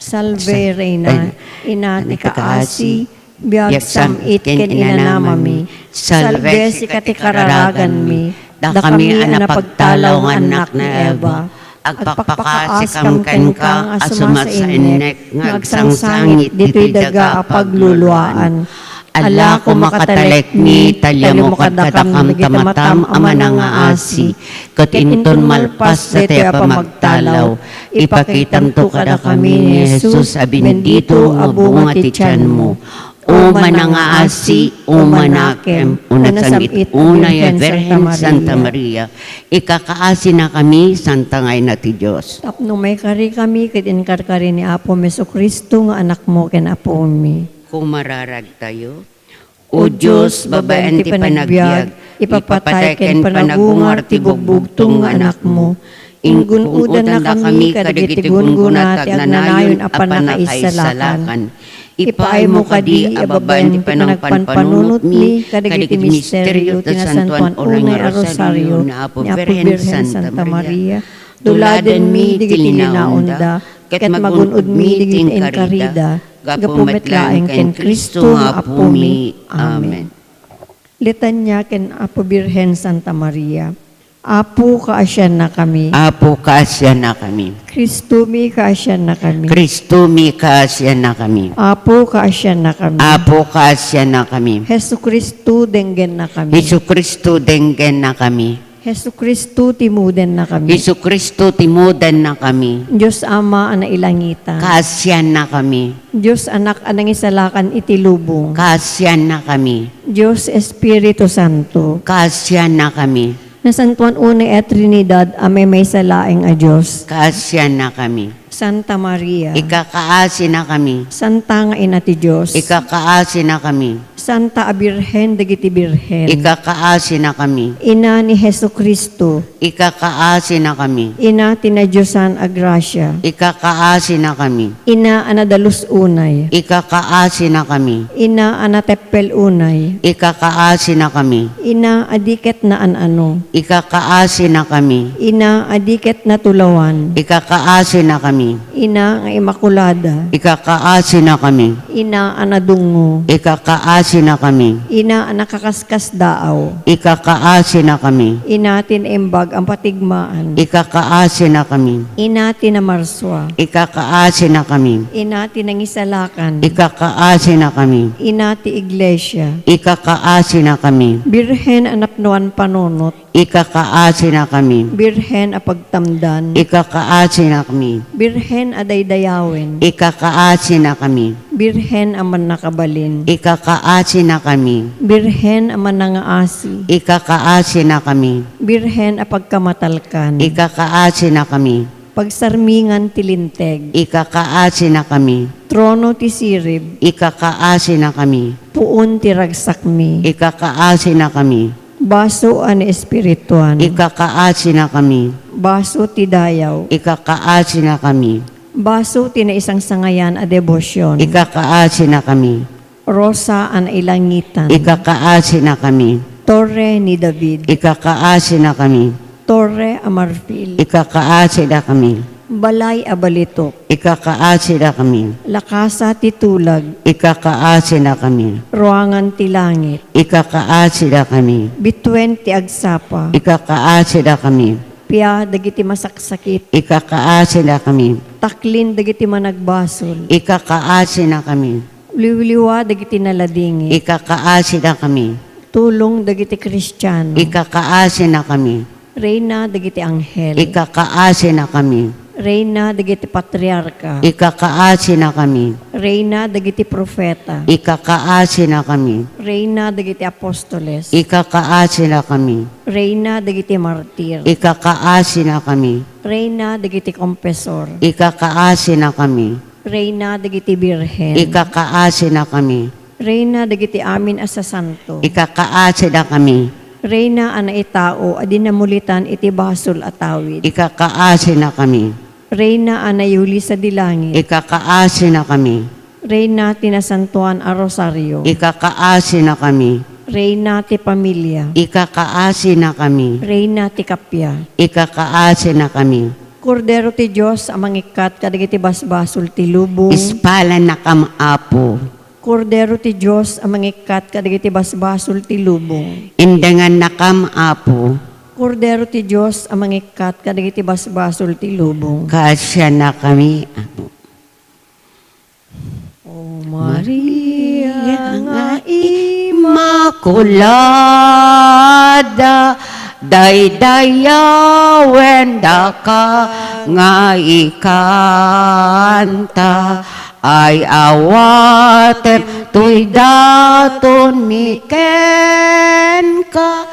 Salve Reina, Ina ti kaasi, Biag sam-it ken inanamami, salve sika ti kararaganmi, dakami a napagtalaw nga annak ni Eva. Agpakpakaasikam kenka a sumasainnek nga agsangsangit ditoy daga a pagluluaan. Ala, koma katalekmi, talliammo kadakam dagiti matam a manangaasi, ket inton malpas daytoy a pamagtalaw, ipakitamto kadakami ni Jesus a bendito a bunga ti tianmo. O manangaasi, o manakem, o nasam-it unay a Birhen Santa Maria, ikakaasinakami, Santa nga Ina ti Dios. Tapno maikarikami ket inkarkari ni Apomi Jesu-Cristo nga Anakmo ken Apomi. Kumararagtayo. O Dios, babaen ti panagbiag, ipapatay ken panagungar ti bugbugtong nga Anakmo. Ingun-odannakami kadagiti gunggona ti agnanayon a pannakaisalakan. Ipaaymo kadi a babaen ti panangpanpanunotmi kadagiti misterio ti Nasantoan Unay a Rosario ni Apo Birhen Santa Maria. Tuladenmi dagiti linaonda, ket magun-odmi dagiti inkarida, gapu met laeng ken Cristo nga Apomi. Amen. Litania ken Apo Birhen Santa Maria. Apo, kaasiannakami. Apo, kaasiannakami. Kristomi, kaasiannakami. Kristomi, kaasiannakami. Apo, kaasiannakami. Apo, kaasiannakami. Jesu-Cristo, denggennakami. Jesu-Cristo, denggennakami. Jesu-Cristo, timudennakami. Jesu-Cristo, timudennakami. Dios Ama a nailangitan. Kaasiannakami. Dios Anak a nangisalakan iti lubong. Kaasiannakami. Dios Espiritu Santo. Kaasiannakami. Nasantoan unay a Trinidad a maymaysa laeng a Dios. Kaasiannakami. Santa Maria. Ikakaasinakami. Santa nga Ina ti Dios. Ikakaasinakami. Santa a Birhen dagiti birhen. Ikakaasinakami. Ina ni Jesu-Cristo. Ikakaasinakami. Ina ti nadiosan a grasia. Ikakaasinakami. Ina a nadalus unay. Ikakaasinakami. Ina a nateppel unay. Ikakaasinakami. Ina a di ket naan-ano. Ikakaasinakami. Ina a di ket natulawan. Ikakaasinakami. Ina nga Imakulada. Ikakaasinakami. Ina a nadungngo. Ikakaasinakami. Ina a nakakaskasdaaw. Ikakaasinakami. Ina ti naimbag a patigmaan. Ikakaasinakami. Ina ti namarsua. Ikakaasinakami. Ina ti nangisalakan. Ikakaasinakami. Ina ti iglesia. Ikakaasinakami. Birhen a napnoan panunot. Ikakaasinakami. Birhen a pagtamdan. Ikakaasinakami. Birhen a daydayawen. Ikakaasinakami. Birhen a mannakabalin. Ikakaasinakami. Birhen a manangaasi. Ikakaasinakami. Birhen a pagkamatalkan. Ikakaasinakami. Pagsarmingan ti linteg. Ikakaasinakami. Trono ti sirib. Ikakaasinakami. Puon ti ragsakmi. Ikakaasinakami. Baso a naespirituan. Ikakaasinakami. Baso ti dayaw. Ikakaasinakami. Baso ti naisangsangayan a debosion. Ikakaasinakami. Rosa a nailangitan. Ikakaasinakami. Torre ni David. Ikakaasinakami. Torre a marfil. Ikakaasinakami. Balay a balitok. Ikakaasinakami. Lakasa ti tulag. Ikakaasinakami. Ruangan ti langit. Ikakaasinakami. Bituen ti agsapa. Ikakaasinakami. Pia dagiti masaksakit. Ikakaasinakami. Taklin dagiti managbasol. Ikakaasinakami. Liwliwa dagiti naladingit. Ikakaasinakami. Tulong dagiti Kristiano. Ikakaasinakami. Reyna dagiti anghel. Ikakaasinakami. Reyna dagiti patriarka. Ikakaasinakami. Reyna dagiti profeta. Ikakaasinakami. Reyna dagiti apostoles. Ikakaasinakami. Reyna dagiti martir. Ikakaasinakami. Reyna dagiti kompesor. Ikakaasinakami. Reyna dagiti birhen. Ikakaasinakami. Reyna dagiti amin a sasanto. Ikakaasinakami. Reyna a naitao a di namulitan iti basol a tawid. Ikakaasinakami. Reyna a nayuli sadi langit. Ikakaasinakami. Reyna ti nasantoan a rosario. Ikakaasinakami. Reyna ti pamilia. Ikakaasinakami. Reyna ti kappia. Ikakaasinakami. Kordero ti Dios a mangikkat kadagiti basbasol ti lubong. Ispalannakam, Apo. Kordero ti Dios a mangikkat kadagiti basbasol ti lubong. Indengannakam, Apo. Kordero ti Dios a mangikkat kadagiti basbasol ti lubong. Kaasiannakami, Apo. O Maria nga Immaculada, daydayawendaka nga ikanta, ay awatem toy daton mi kenka,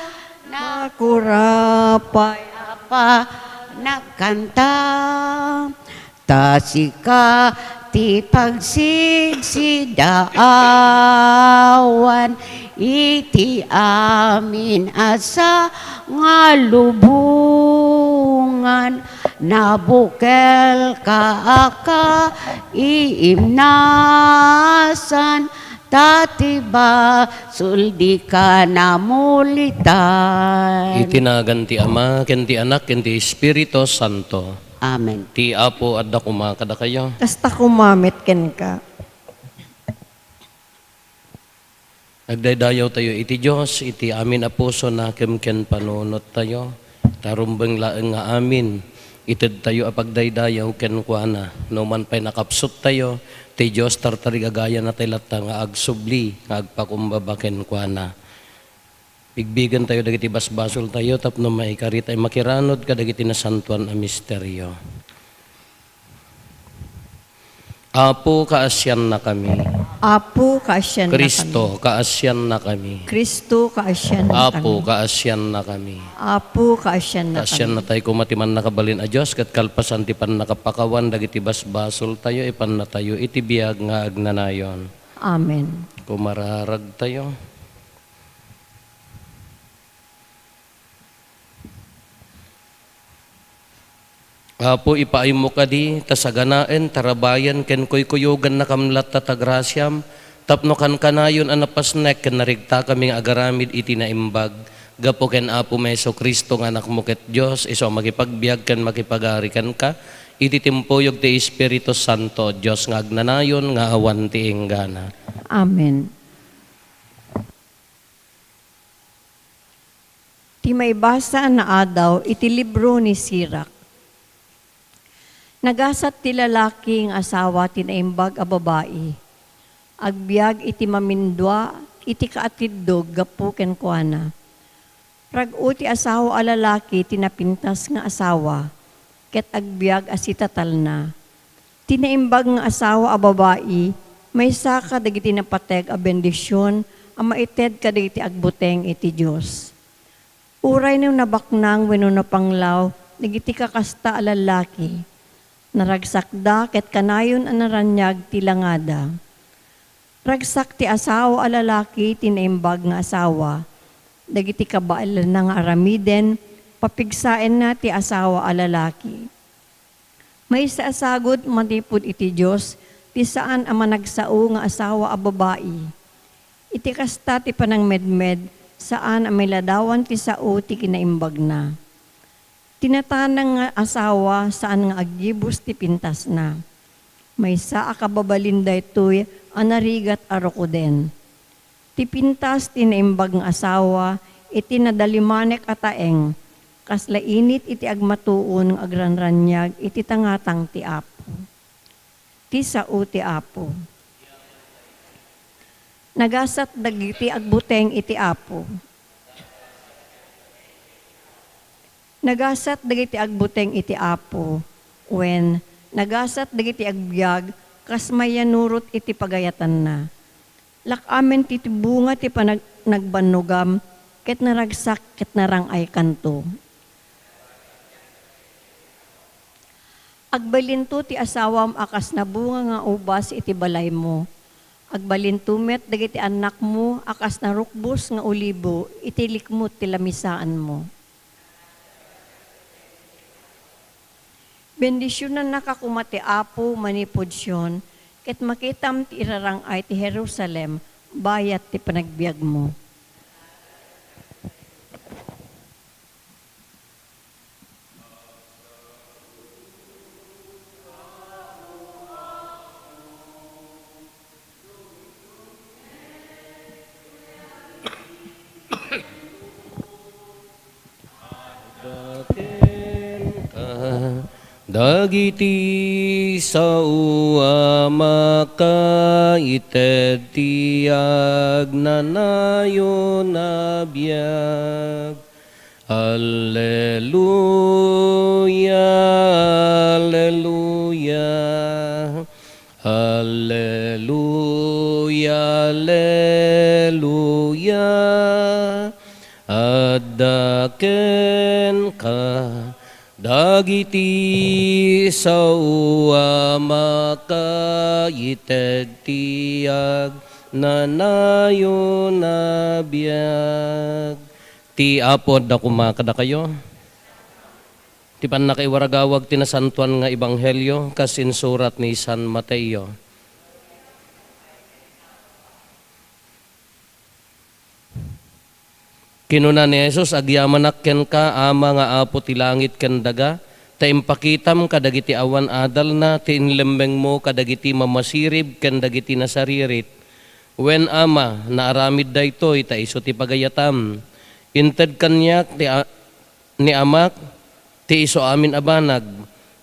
nakurapay a panagkanta. Ta sika ti pagsigsidaawan iti amin a sangalubongan. Nabukelka a kaiimnasan, ta ti basol dika namulitan. Iti nagan ti Ama, ken ti Anak, ken ti Espiritu Santo. Amen. Ti Apo adda koma kadakayo. Kasta koma met kenka. Agdaydayawtayo iti Dios, iti amin a puso nakem ken panunottayo. Ta rumbeng laeng nga amin, itedtayo a pagdaydayaw kenkuana. No man pay nakapsuttayo, ti Dios tartarigagayana tay latta nga agsubli nga agpakumbaba kenkuana. Bigbigentayo dagiti basbasoltayo tapno maikari tay makiranod kadagiti nasantoan a misterio. Apo, kaasiannakami. Apo, kaasiannakami. Cristo, kaasiannakami. Cristo, kaasiannakami. Apo, kaasiannakami. Apo, kaasiannakami. Kaasiannatayo koma ti Mannakabalin a Dios, ket kalpasan ti pannakapakawan dagiti basbasoltayo, ipannatayo iti biag nga agnanayon. Amen. Kumararagtayo. Apo, ipaaymo kadi ta saganaen, tarabayen, ken kuykuyogannakam latta ta grasiam, tapno kankanayon a napasnek ken narigtakami nga agaramid iti naimbag, gapu ken Apo mi Jesu-Cristo nga Anakmo ket Dios, isu a makipagbiag ken makipagari kenka, iti timpuyog ti Espiritu Santo, Dios nga agnanayon nga awan ti inggana. Amen. Ti maibasa a naadaw iti libro ni Sirak. Nagasat ti lalaki nga asawa ti naimbag a babai. Agbiag iti mamindua iti kaatiddog gapu kenkuana. Rag-o ti asawa a lalaki ti napintas nga asawa, ket agbiag a sitatalna. Ti naimbag nga asawa a babai, maysa kadagiti napateg a bendision a maited kadagiti agbuteng iti Dios. Uray no nabaknang wenno napanglaw dagiti kakasta a lallaki, naragsakda ket kanayon a naraniag ti langada. Ragsak ti asawa a lalaki ti naimbag nga asawa. Dagiti kabaelanna nga aramiden, papigsaenna ti asawa a lalaki. Maysa a sagut manipud iti Dios ti saan a managsao nga asawa a babai. Iti kasta ti panangmedmed, saan a mailadawan ti sao ti kinaimbagna. Ti natanang nga asawa saan nga aggibus ti pintasna. Maysa a kababalin daytoy a narigat a rukoden. Ti pintas ti naimbag nga asawa iti nadalimanek a taeng, kasla init iti agmatuon nga agranraniag iti tangatang ti Apo. Ti sao ti Apo. Nagasat dagiti agbuteng iti Apo. Nagasat dagiti agbuteng iti Apo, wen, nagasat dagiti agbiag kas mayannurot iti pagayatanna. Lak-amen ti, ti bunga ti panag-, nagbannogam, ket naragsak ket narang-aykanto. Agbalinto ti asawam a kas nabunga nga ubas iti balaymo. Agbalinto met dagiti annakmo a kas narukbos nga olibo iti likmut ti lamisaanmo. Bendisionannaka koma ti Apo manipud Sion, ket makitam ti irarang-ay ti Jerusalem bayat ti panagbiagmo. Dagiti sao a makaited ti agnanayon a biag. Alleluia, alleluia, alleluia, alleluia. Adda kenka dagiti sao a makaited ti agnanayon a biag. Ti Apo adda koma kadakayo. Ti pannakaiwaragawag ti nasantoan nga ebanghelio kas insurat ni San Mateo. Kinuna ni Jesus, "Agyamanak kenka, Ama nga Apo ti langit ken daga, ta impakitam kadagiti awan adalna ti inlemmengmo kadagiti mamasirib ken dagiti nasaririt. Wen, Ama, naaramid daytoy ta isu ti pagayatam. Inted kaniak ti a-, ni Amak ti isu amin a banag.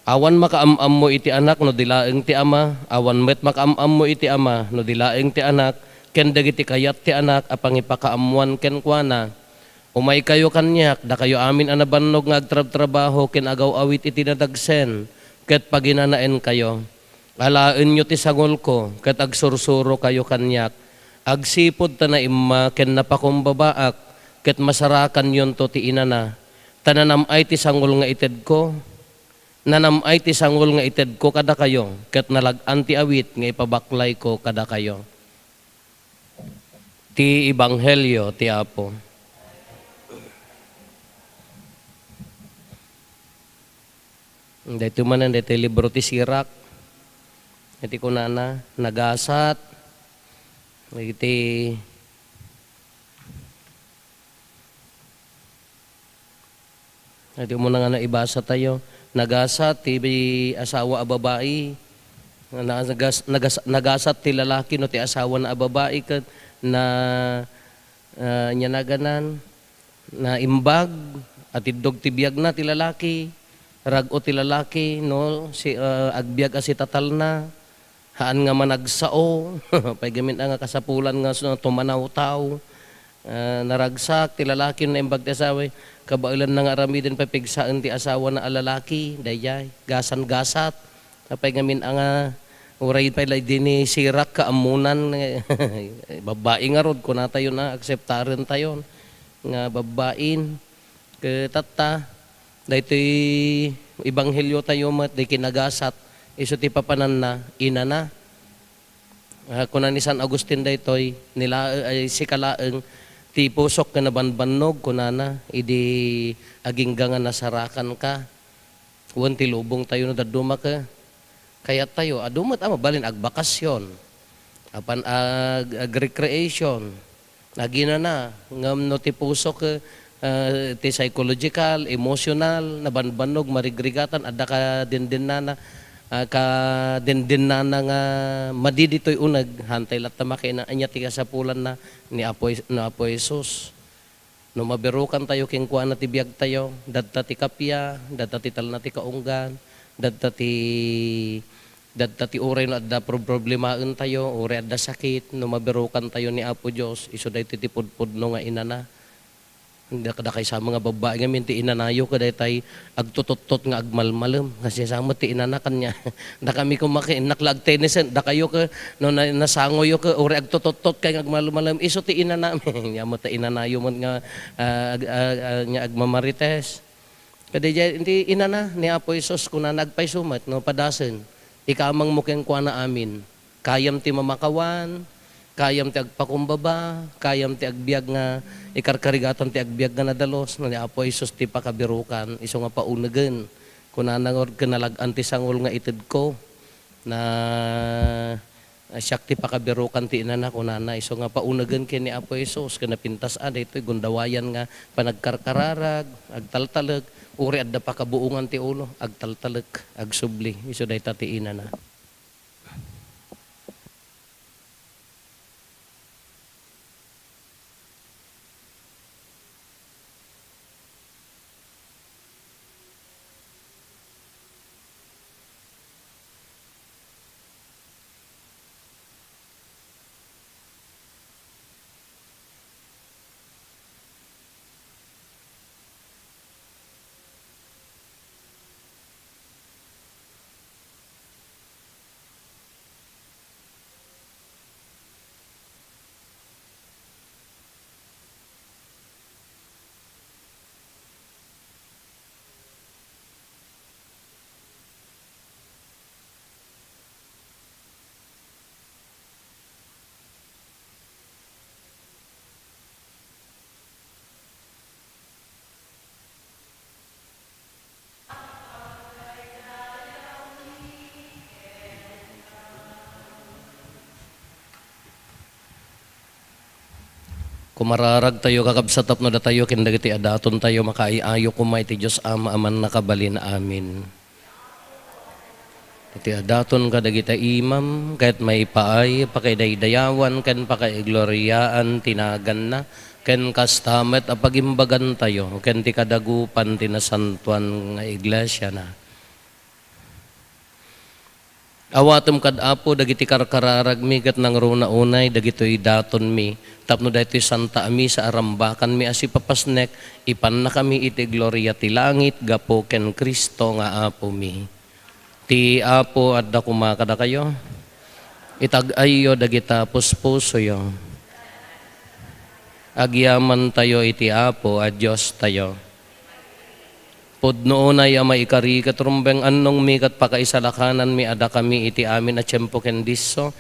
Awan makaam-ammo iti Anak no di laeng ti Ama, awan met makaam-ammo iti Ama no di laeng ti Anak, ken dagiti kayat ti Anak a pangipakaammoan kenkuana. Umaykayo kaniak, dakayo amin a nabannog nga agtrabtrabaho ken agaw-awit iti nadagsen, ket paginanaenkayo. Alaenyo ti sangolko, ket agsursurokayo kaniak. Agsipud ta naimma ken napakumbabaak, ket masarakanyonto ti inana. Ta nanam-ay ti sangol nga itedko, nanam-ay ti sangol nga itedko kadakayo, ket nalag-an ti awit nga ipabaklayko kadakayo." Ti Ebanghelio ti Apo. Daytoy manen, daytoy libro ti Sirak. Iti kunana, nagasat. Iti, iti umuna nga naibasa tayo, nagasat ti asawa a babai. Nagas-, nagas-, nagasat ti lalaki no ti asawana a babai ket na, ah, ania naganan, naimbag, atiddog ti biagna ti lalaki, rag-o ti lalaki, no, si, ah, agbiag a sitatalna, haan nga managsao, pay gamin nga kasapulan nga su-, tumanawtaw, ah, naragsak ti lalaki, naimbag ti asawa, kabaelanna nga aramiden pay pigsaen ti asawana a lalaki, daydiay, gasan-gasat, apay ngamin a nga, uray pay la idi ni Sirak kaammunan, babbai ngarud, kunatayo na, akseptarentayon nga babbain. Ket tatta, daytoy ebangheliotayo met, di kinagasat, isu ti papananna, inana. Ah, kuna ni San Agustin daytoy, nila-, ay, sika laeng, ti pusok ken nabanbannog, kunana, idi agingga nga nasarakanka. Wen ti lubongtayo no dadduma ket kayattayo, adu met a mabalin agbakasyon, apan ag-, ag-recreation, aginana, ngem no ti puso ket, ah, ti psychological, emotional, nabanbannog, marigrigatan, adda kadendennana, ah, kadendennana nga madi ditoy uneg, hantay latta makiina, ania ti kasapulanna ni Apo, ni Apo Jesus. No mabirukantayo kenkuana ti biagtayo, dadta ti kappia, dadta ti talna ti kaunggan, dadta ti, dadta ti uray no adda prob-, problemaentayo, uray adda sakit, no mabirukantayo ni Apo Dios, isu daytoy ti pudpudno nga inana. Dak-, dakay sa mga babbai ngamin ti inanayo, kadaytay agtututtot nga agmalmalem. Kasi sa met ti inana kanya. Dakami koma ket innak la agtenisen, dakayo ket no na-, nasangoyo ket uray agtututtot kay nga agmalmalem. Isu ti inana. Nya met ti inanayo met nga, ah, ag-, ah, ah, nga agmamarites. Kadi diay, ti inana ni Apo Jesus, kunana, agpayso met no padasen, ikamangmo kenkuana amin. Kayam ti mamakawan, kayam ti agpakumbaba, kayam ti agbiag nga ikarkarigatan ti agbiag nga nadalus, no ni Apo Jesus ti pakabirukan, isu nga paunegen. Kunana nga ket nalag-an ti sangol nga itedko, na, siak ti pakabirukan ti inana, kunana, isu nga paunegen ken ni Apo Jesus, ken napintas a daytoy gundawayan nga panagkarkararag, agtaltalek, uray adda pakabuongan ti ulo, agtaltalek, agsubli, isu dayta ti inana. Kumararagtayo, kakabsat, tapno datayo ken dagiti adatontayo makaay-ayo koma iti Dios Ama a Mannakabalin. Amen. Iti adaton kadagiti imam, ket maipaay, pakaidaydayawan, ken pakaigloriaan ti naganna, ken kasta met a pagimbagantayo, ken ti kadagupan ti nasantoan nga iglesiana. Awatem kad Apo dagiti karkararagmi ket nangruna unay dagitoy datonmi, tapno daytoy Santa a Misa a rambakanmi a sipapasnek, ipannakami iti gloria ti langit gapu ken Cristo nga Apomi. Ti Apo adda koma kadakayo. Itag-ayyo dagita puspusoyo. Agyamantayo iti Apo a Diostayo. Pudno unay a maikari ket rumbeng annongmi ket pakaisalakananmi a dakami iti amin a tiempo ken disso.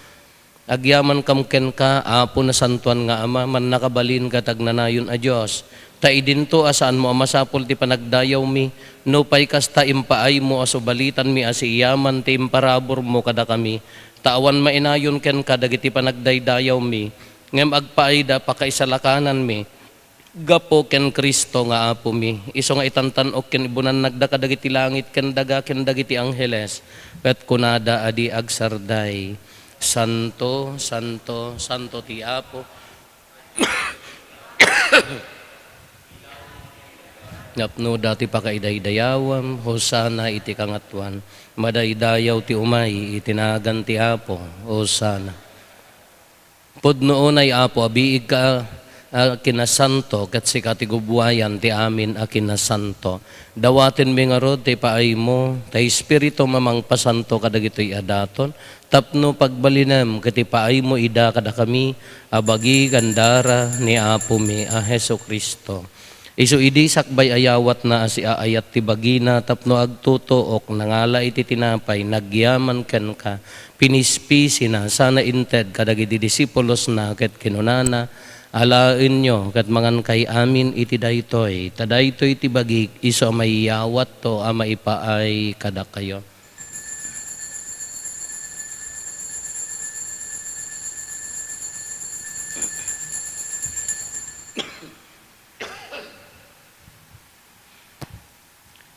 Agyamankam kenka, Apo, nasantoan nga Ama, mannakabalin ket agnanayon a Dios. Ta idinto a saanmo a masapul ti panagdayawmi, nupay kasta impaaymo a subalitanmi a siiyaman ti imparaburmo kadakami. Ta awan mainayon kenka dagiti panagdaydayawmi, ngem agpaayda a pakaisalakananmi. Gapu ken Cristo nga Apomi, isu nga itantan-ok ken ibunannakda kadagiti langit ken daga ken dagiti angheles, ket kunada a di agsarday, "Santo, santo, santo ti Apo." Napnoda ti pakaidaydayawam, Hosanna iti kangatoan. Madaydayaw ti umay iti nagan ti Apo. Hosanna. Pudno unay, Apo, a biigka a kinasanto, ket sika ti gubbuayan ti amin a kinasanto. Dawatenmi ngarud ti paaymo, ta Espiritum a mangpasanto kadagitoy a daton, tapno pagbalinem ket ipaaymo ida kadakami a bagi ken dara ni Apomi a Jesu-Cristo. Isu idi sakbay a yawatna a siaayat ti bagina tapno agtutuok, nangala iti tinapay, nagyaman kenka, pinispisina, sana inted kadagiti disipulosna, ket kinunana, "Alaenyo ket mangankay amin iti daytoy, ta daytoy ti bagik, isu a maiyawatto a maipaay kadakayo."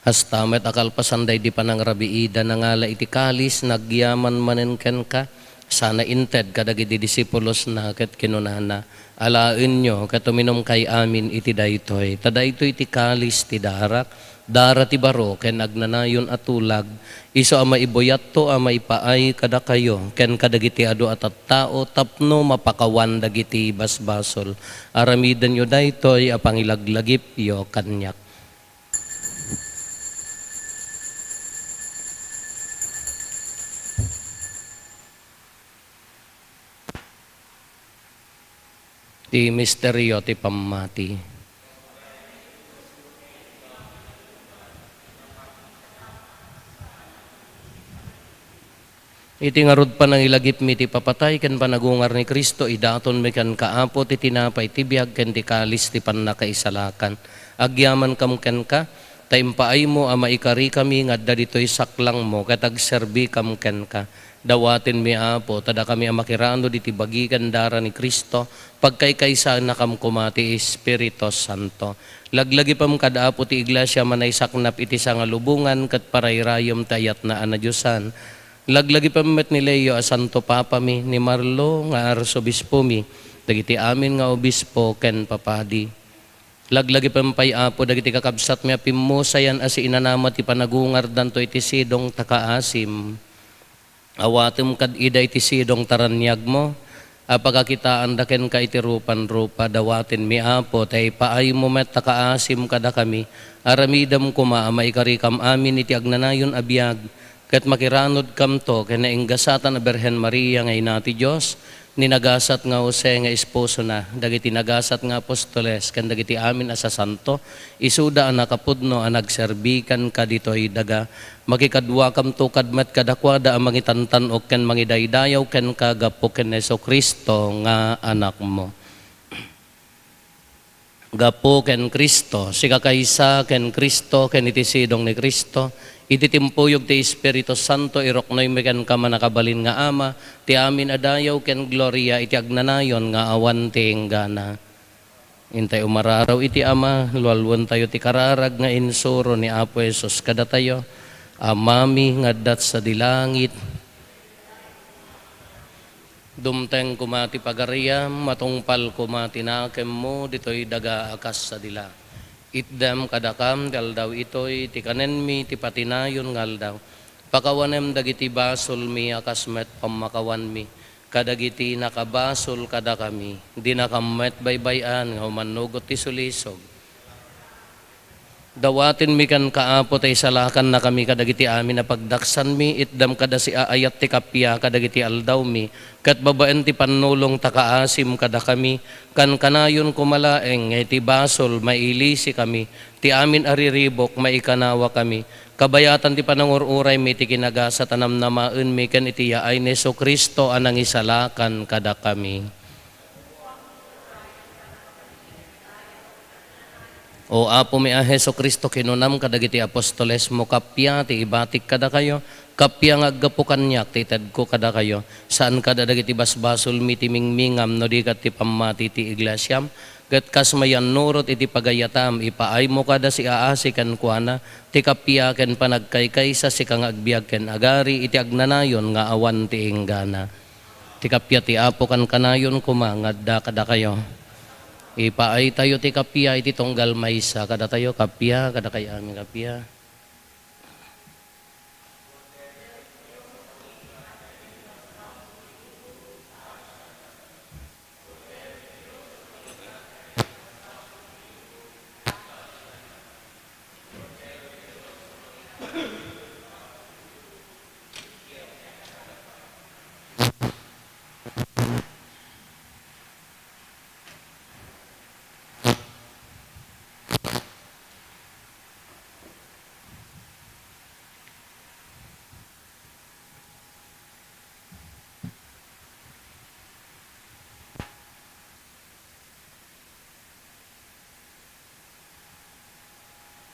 Kasta met a kalpasan daydi panangrabiida, nangala iti kalis, nagyaman manen kenka, sana inted kadagiti disipulosna, ket kinunana, "Alaenyo ket uminumkay amin iti daytoy, ta daytoy ti kalis ti darak, dara ti baro ken agnanayon a tulag, isu a maibuyatto a maipaay kadakayo ken kadagiti adu a tattao tapno mapakawan dagiti basbasol. Aramidenyo daytoy a pangilaglagipyo kaniak." Ti misterio ti pammati. Iti ngarud panangilagipmi ti papatay ken panagungar ni Cristo, idatonmi kenka, Apo, ti tinapay ti biag ken ti kalis ti pannakaisalakan. Agyamankam kenka, ta impaaymo a maikarikami nga adda ditoy saklangmo ket agserbikam kenka. Dawatenmi, Apo, ta dakami a makiranud iti bagi ken dara ni Cristo, pagkaykaysanakam koma ti Espiritu Santo. Laglagipem kad Apo ti Iglesia a manaysaknap iti sangalubongan ket parayrayem ti ayatna a nadiosan. Laglagipem met ni Leo a Santo Papami, ni Marlo nga Arsobispomi, dagiti amin nga obispo ken papadi. Laglagipem pay, Apo, dagiti kakabsatmi a pimmusayan a siinanama ti panagungardanto iti sidong ta kaasim. Awatem kad ida iti sidong ta raniagmo a pakakitaanda kenka iti rupan-rupa. Dawatenmi, Apo, ta ipaaymo met ta kaasim kadakami. Aramidem koma a maikarikam amin iti agnanayon a biag, ket makiranudkamto ken nainggasatan a Birhen Maria nga Ina ti Dios, ni nagasat nga Jose nga esposona, dagiti nagasat nga apostoles, ken dagiti amin a sasanto, isuda a nakapudno a nagserbi kenka ditoy daga. Makikaduakamto kad met kadakuada a mangitantan-ok ken mangidaydayaw kenka gapu ken Jesu-Cristo nga Anakmo. Gapu ken Cristo, sikakaysa ken Cristo, ken iti sidong ni Cristo, iti timpuyog ti Espiritu Santo, iruknoymi kenka, Mannakabalin nga Ama, ti amin a dayaw ken gloria iti agnanayon nga awan ti inggana. Intay umararaw iti Ama, lualuentayo ti kararag nga insuro ni Apo Jesus kadatayo, Amami nga adda sadi langit, dumteng koma ti pagariam, matungpal koma ti nakemmo ditoy daga a kas sadi la. Itdem kadakam ti aldaw itoy ti kanenmi ti patinayon nga aldaw. Pakawanem dagiti basolmi a kas met pammakawanmi kadagiti nakabasol kadakami. Dinakam met baybay-an nga umannugot ti sulisog. Dawatenmi kenka, Apo, ta isalakannakami kadagiti amin a pagdaksanmi. Itdem kada siaayat ti kappia kadagiti aldawmi, ket babaen ti pannulong ta kaasim kadakami. Kankanayon koma laeng nga iti basol, mailisikami, ti amin a riribuk, maikanawakami. Kabayatan ti panangur-uraymi ti kinagasat a namnamaenmi ken iti yaay ni Jesu-Cristo a nangisalakan kadakami. O Apomi a Jesu-Cristo, kinunam kadagiti apostolesmo, kappia ti ibatik kadakayo, kappia nga aggapu kaniak ti itedko kadakayo. Saan kada dagiti basbasolmi ti mingmingam no di ket ti pammati ti iglesiam, ket kas mayannurot iti pagayatam, ipaaymo kada siaasi kenkuana ti kappia ken panagkaykaysa, sika nga agbiag ken agari iti agnanayon nga awan ti inggana. Ti kappia ti Apo kankanayon koma nga adda kadakayo. Ipaaytayo ti kappia iti tunggal maysa kadatayo. Kappia, kadakayo amin kappia.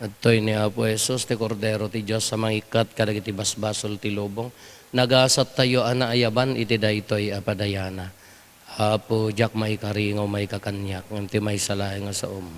Adtoy ni Apo Jesus, ti Kordero ti Dios a mangikkat kadagiti basbasol ti lubong. Nagasattayo a naayaban iti daytoy a padayana. Apo, diak maikari nga umayka kaniak, ngem ti maysa laeng a saom.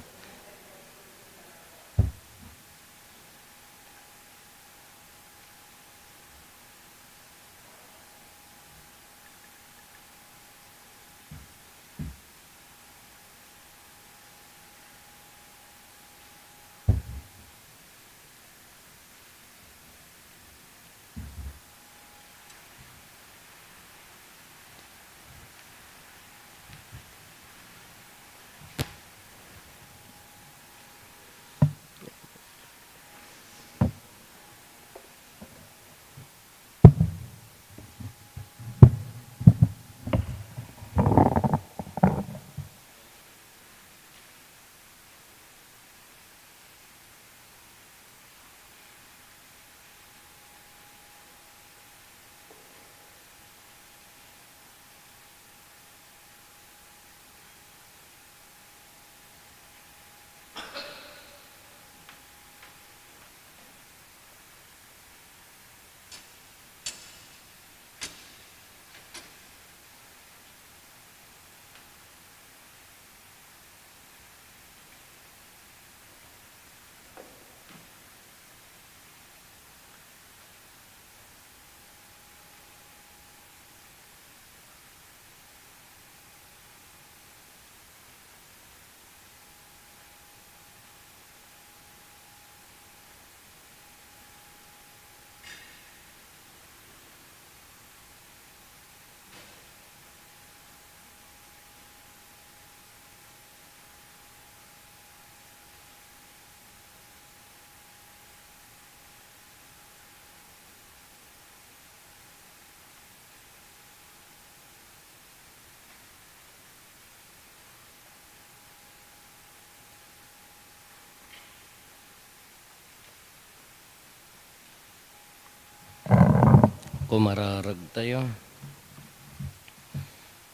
Kumararagtayo.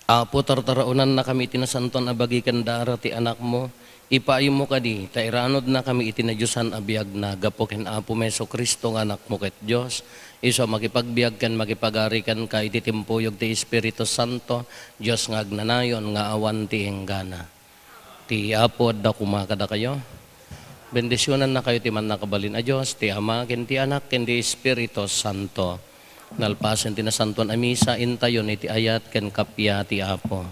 Apo, tartaraonannakami iti nasantoan a bagi ken dara ti Anakmo. Ipaaymo kadi ta iranudnakami iti nadiosan a biagna gapu ken Apomi Jesu-Cristo nga Anakmo ket Dios, isu a makipagbiag ken makipagari kenka iti timpuyog ti Espiritu Santo, Dios nga agnanayon nga awan ti inggana. Ti Apo adda koma kadakayo. Bendisionannakayo ti Mannakabalin a Dios, ti Ama, ken ti Anak, ken ti Espiritu Santo. Nalpasen ti Nasantoan a Misa, intayon iti ayat ken kappia ti Apo.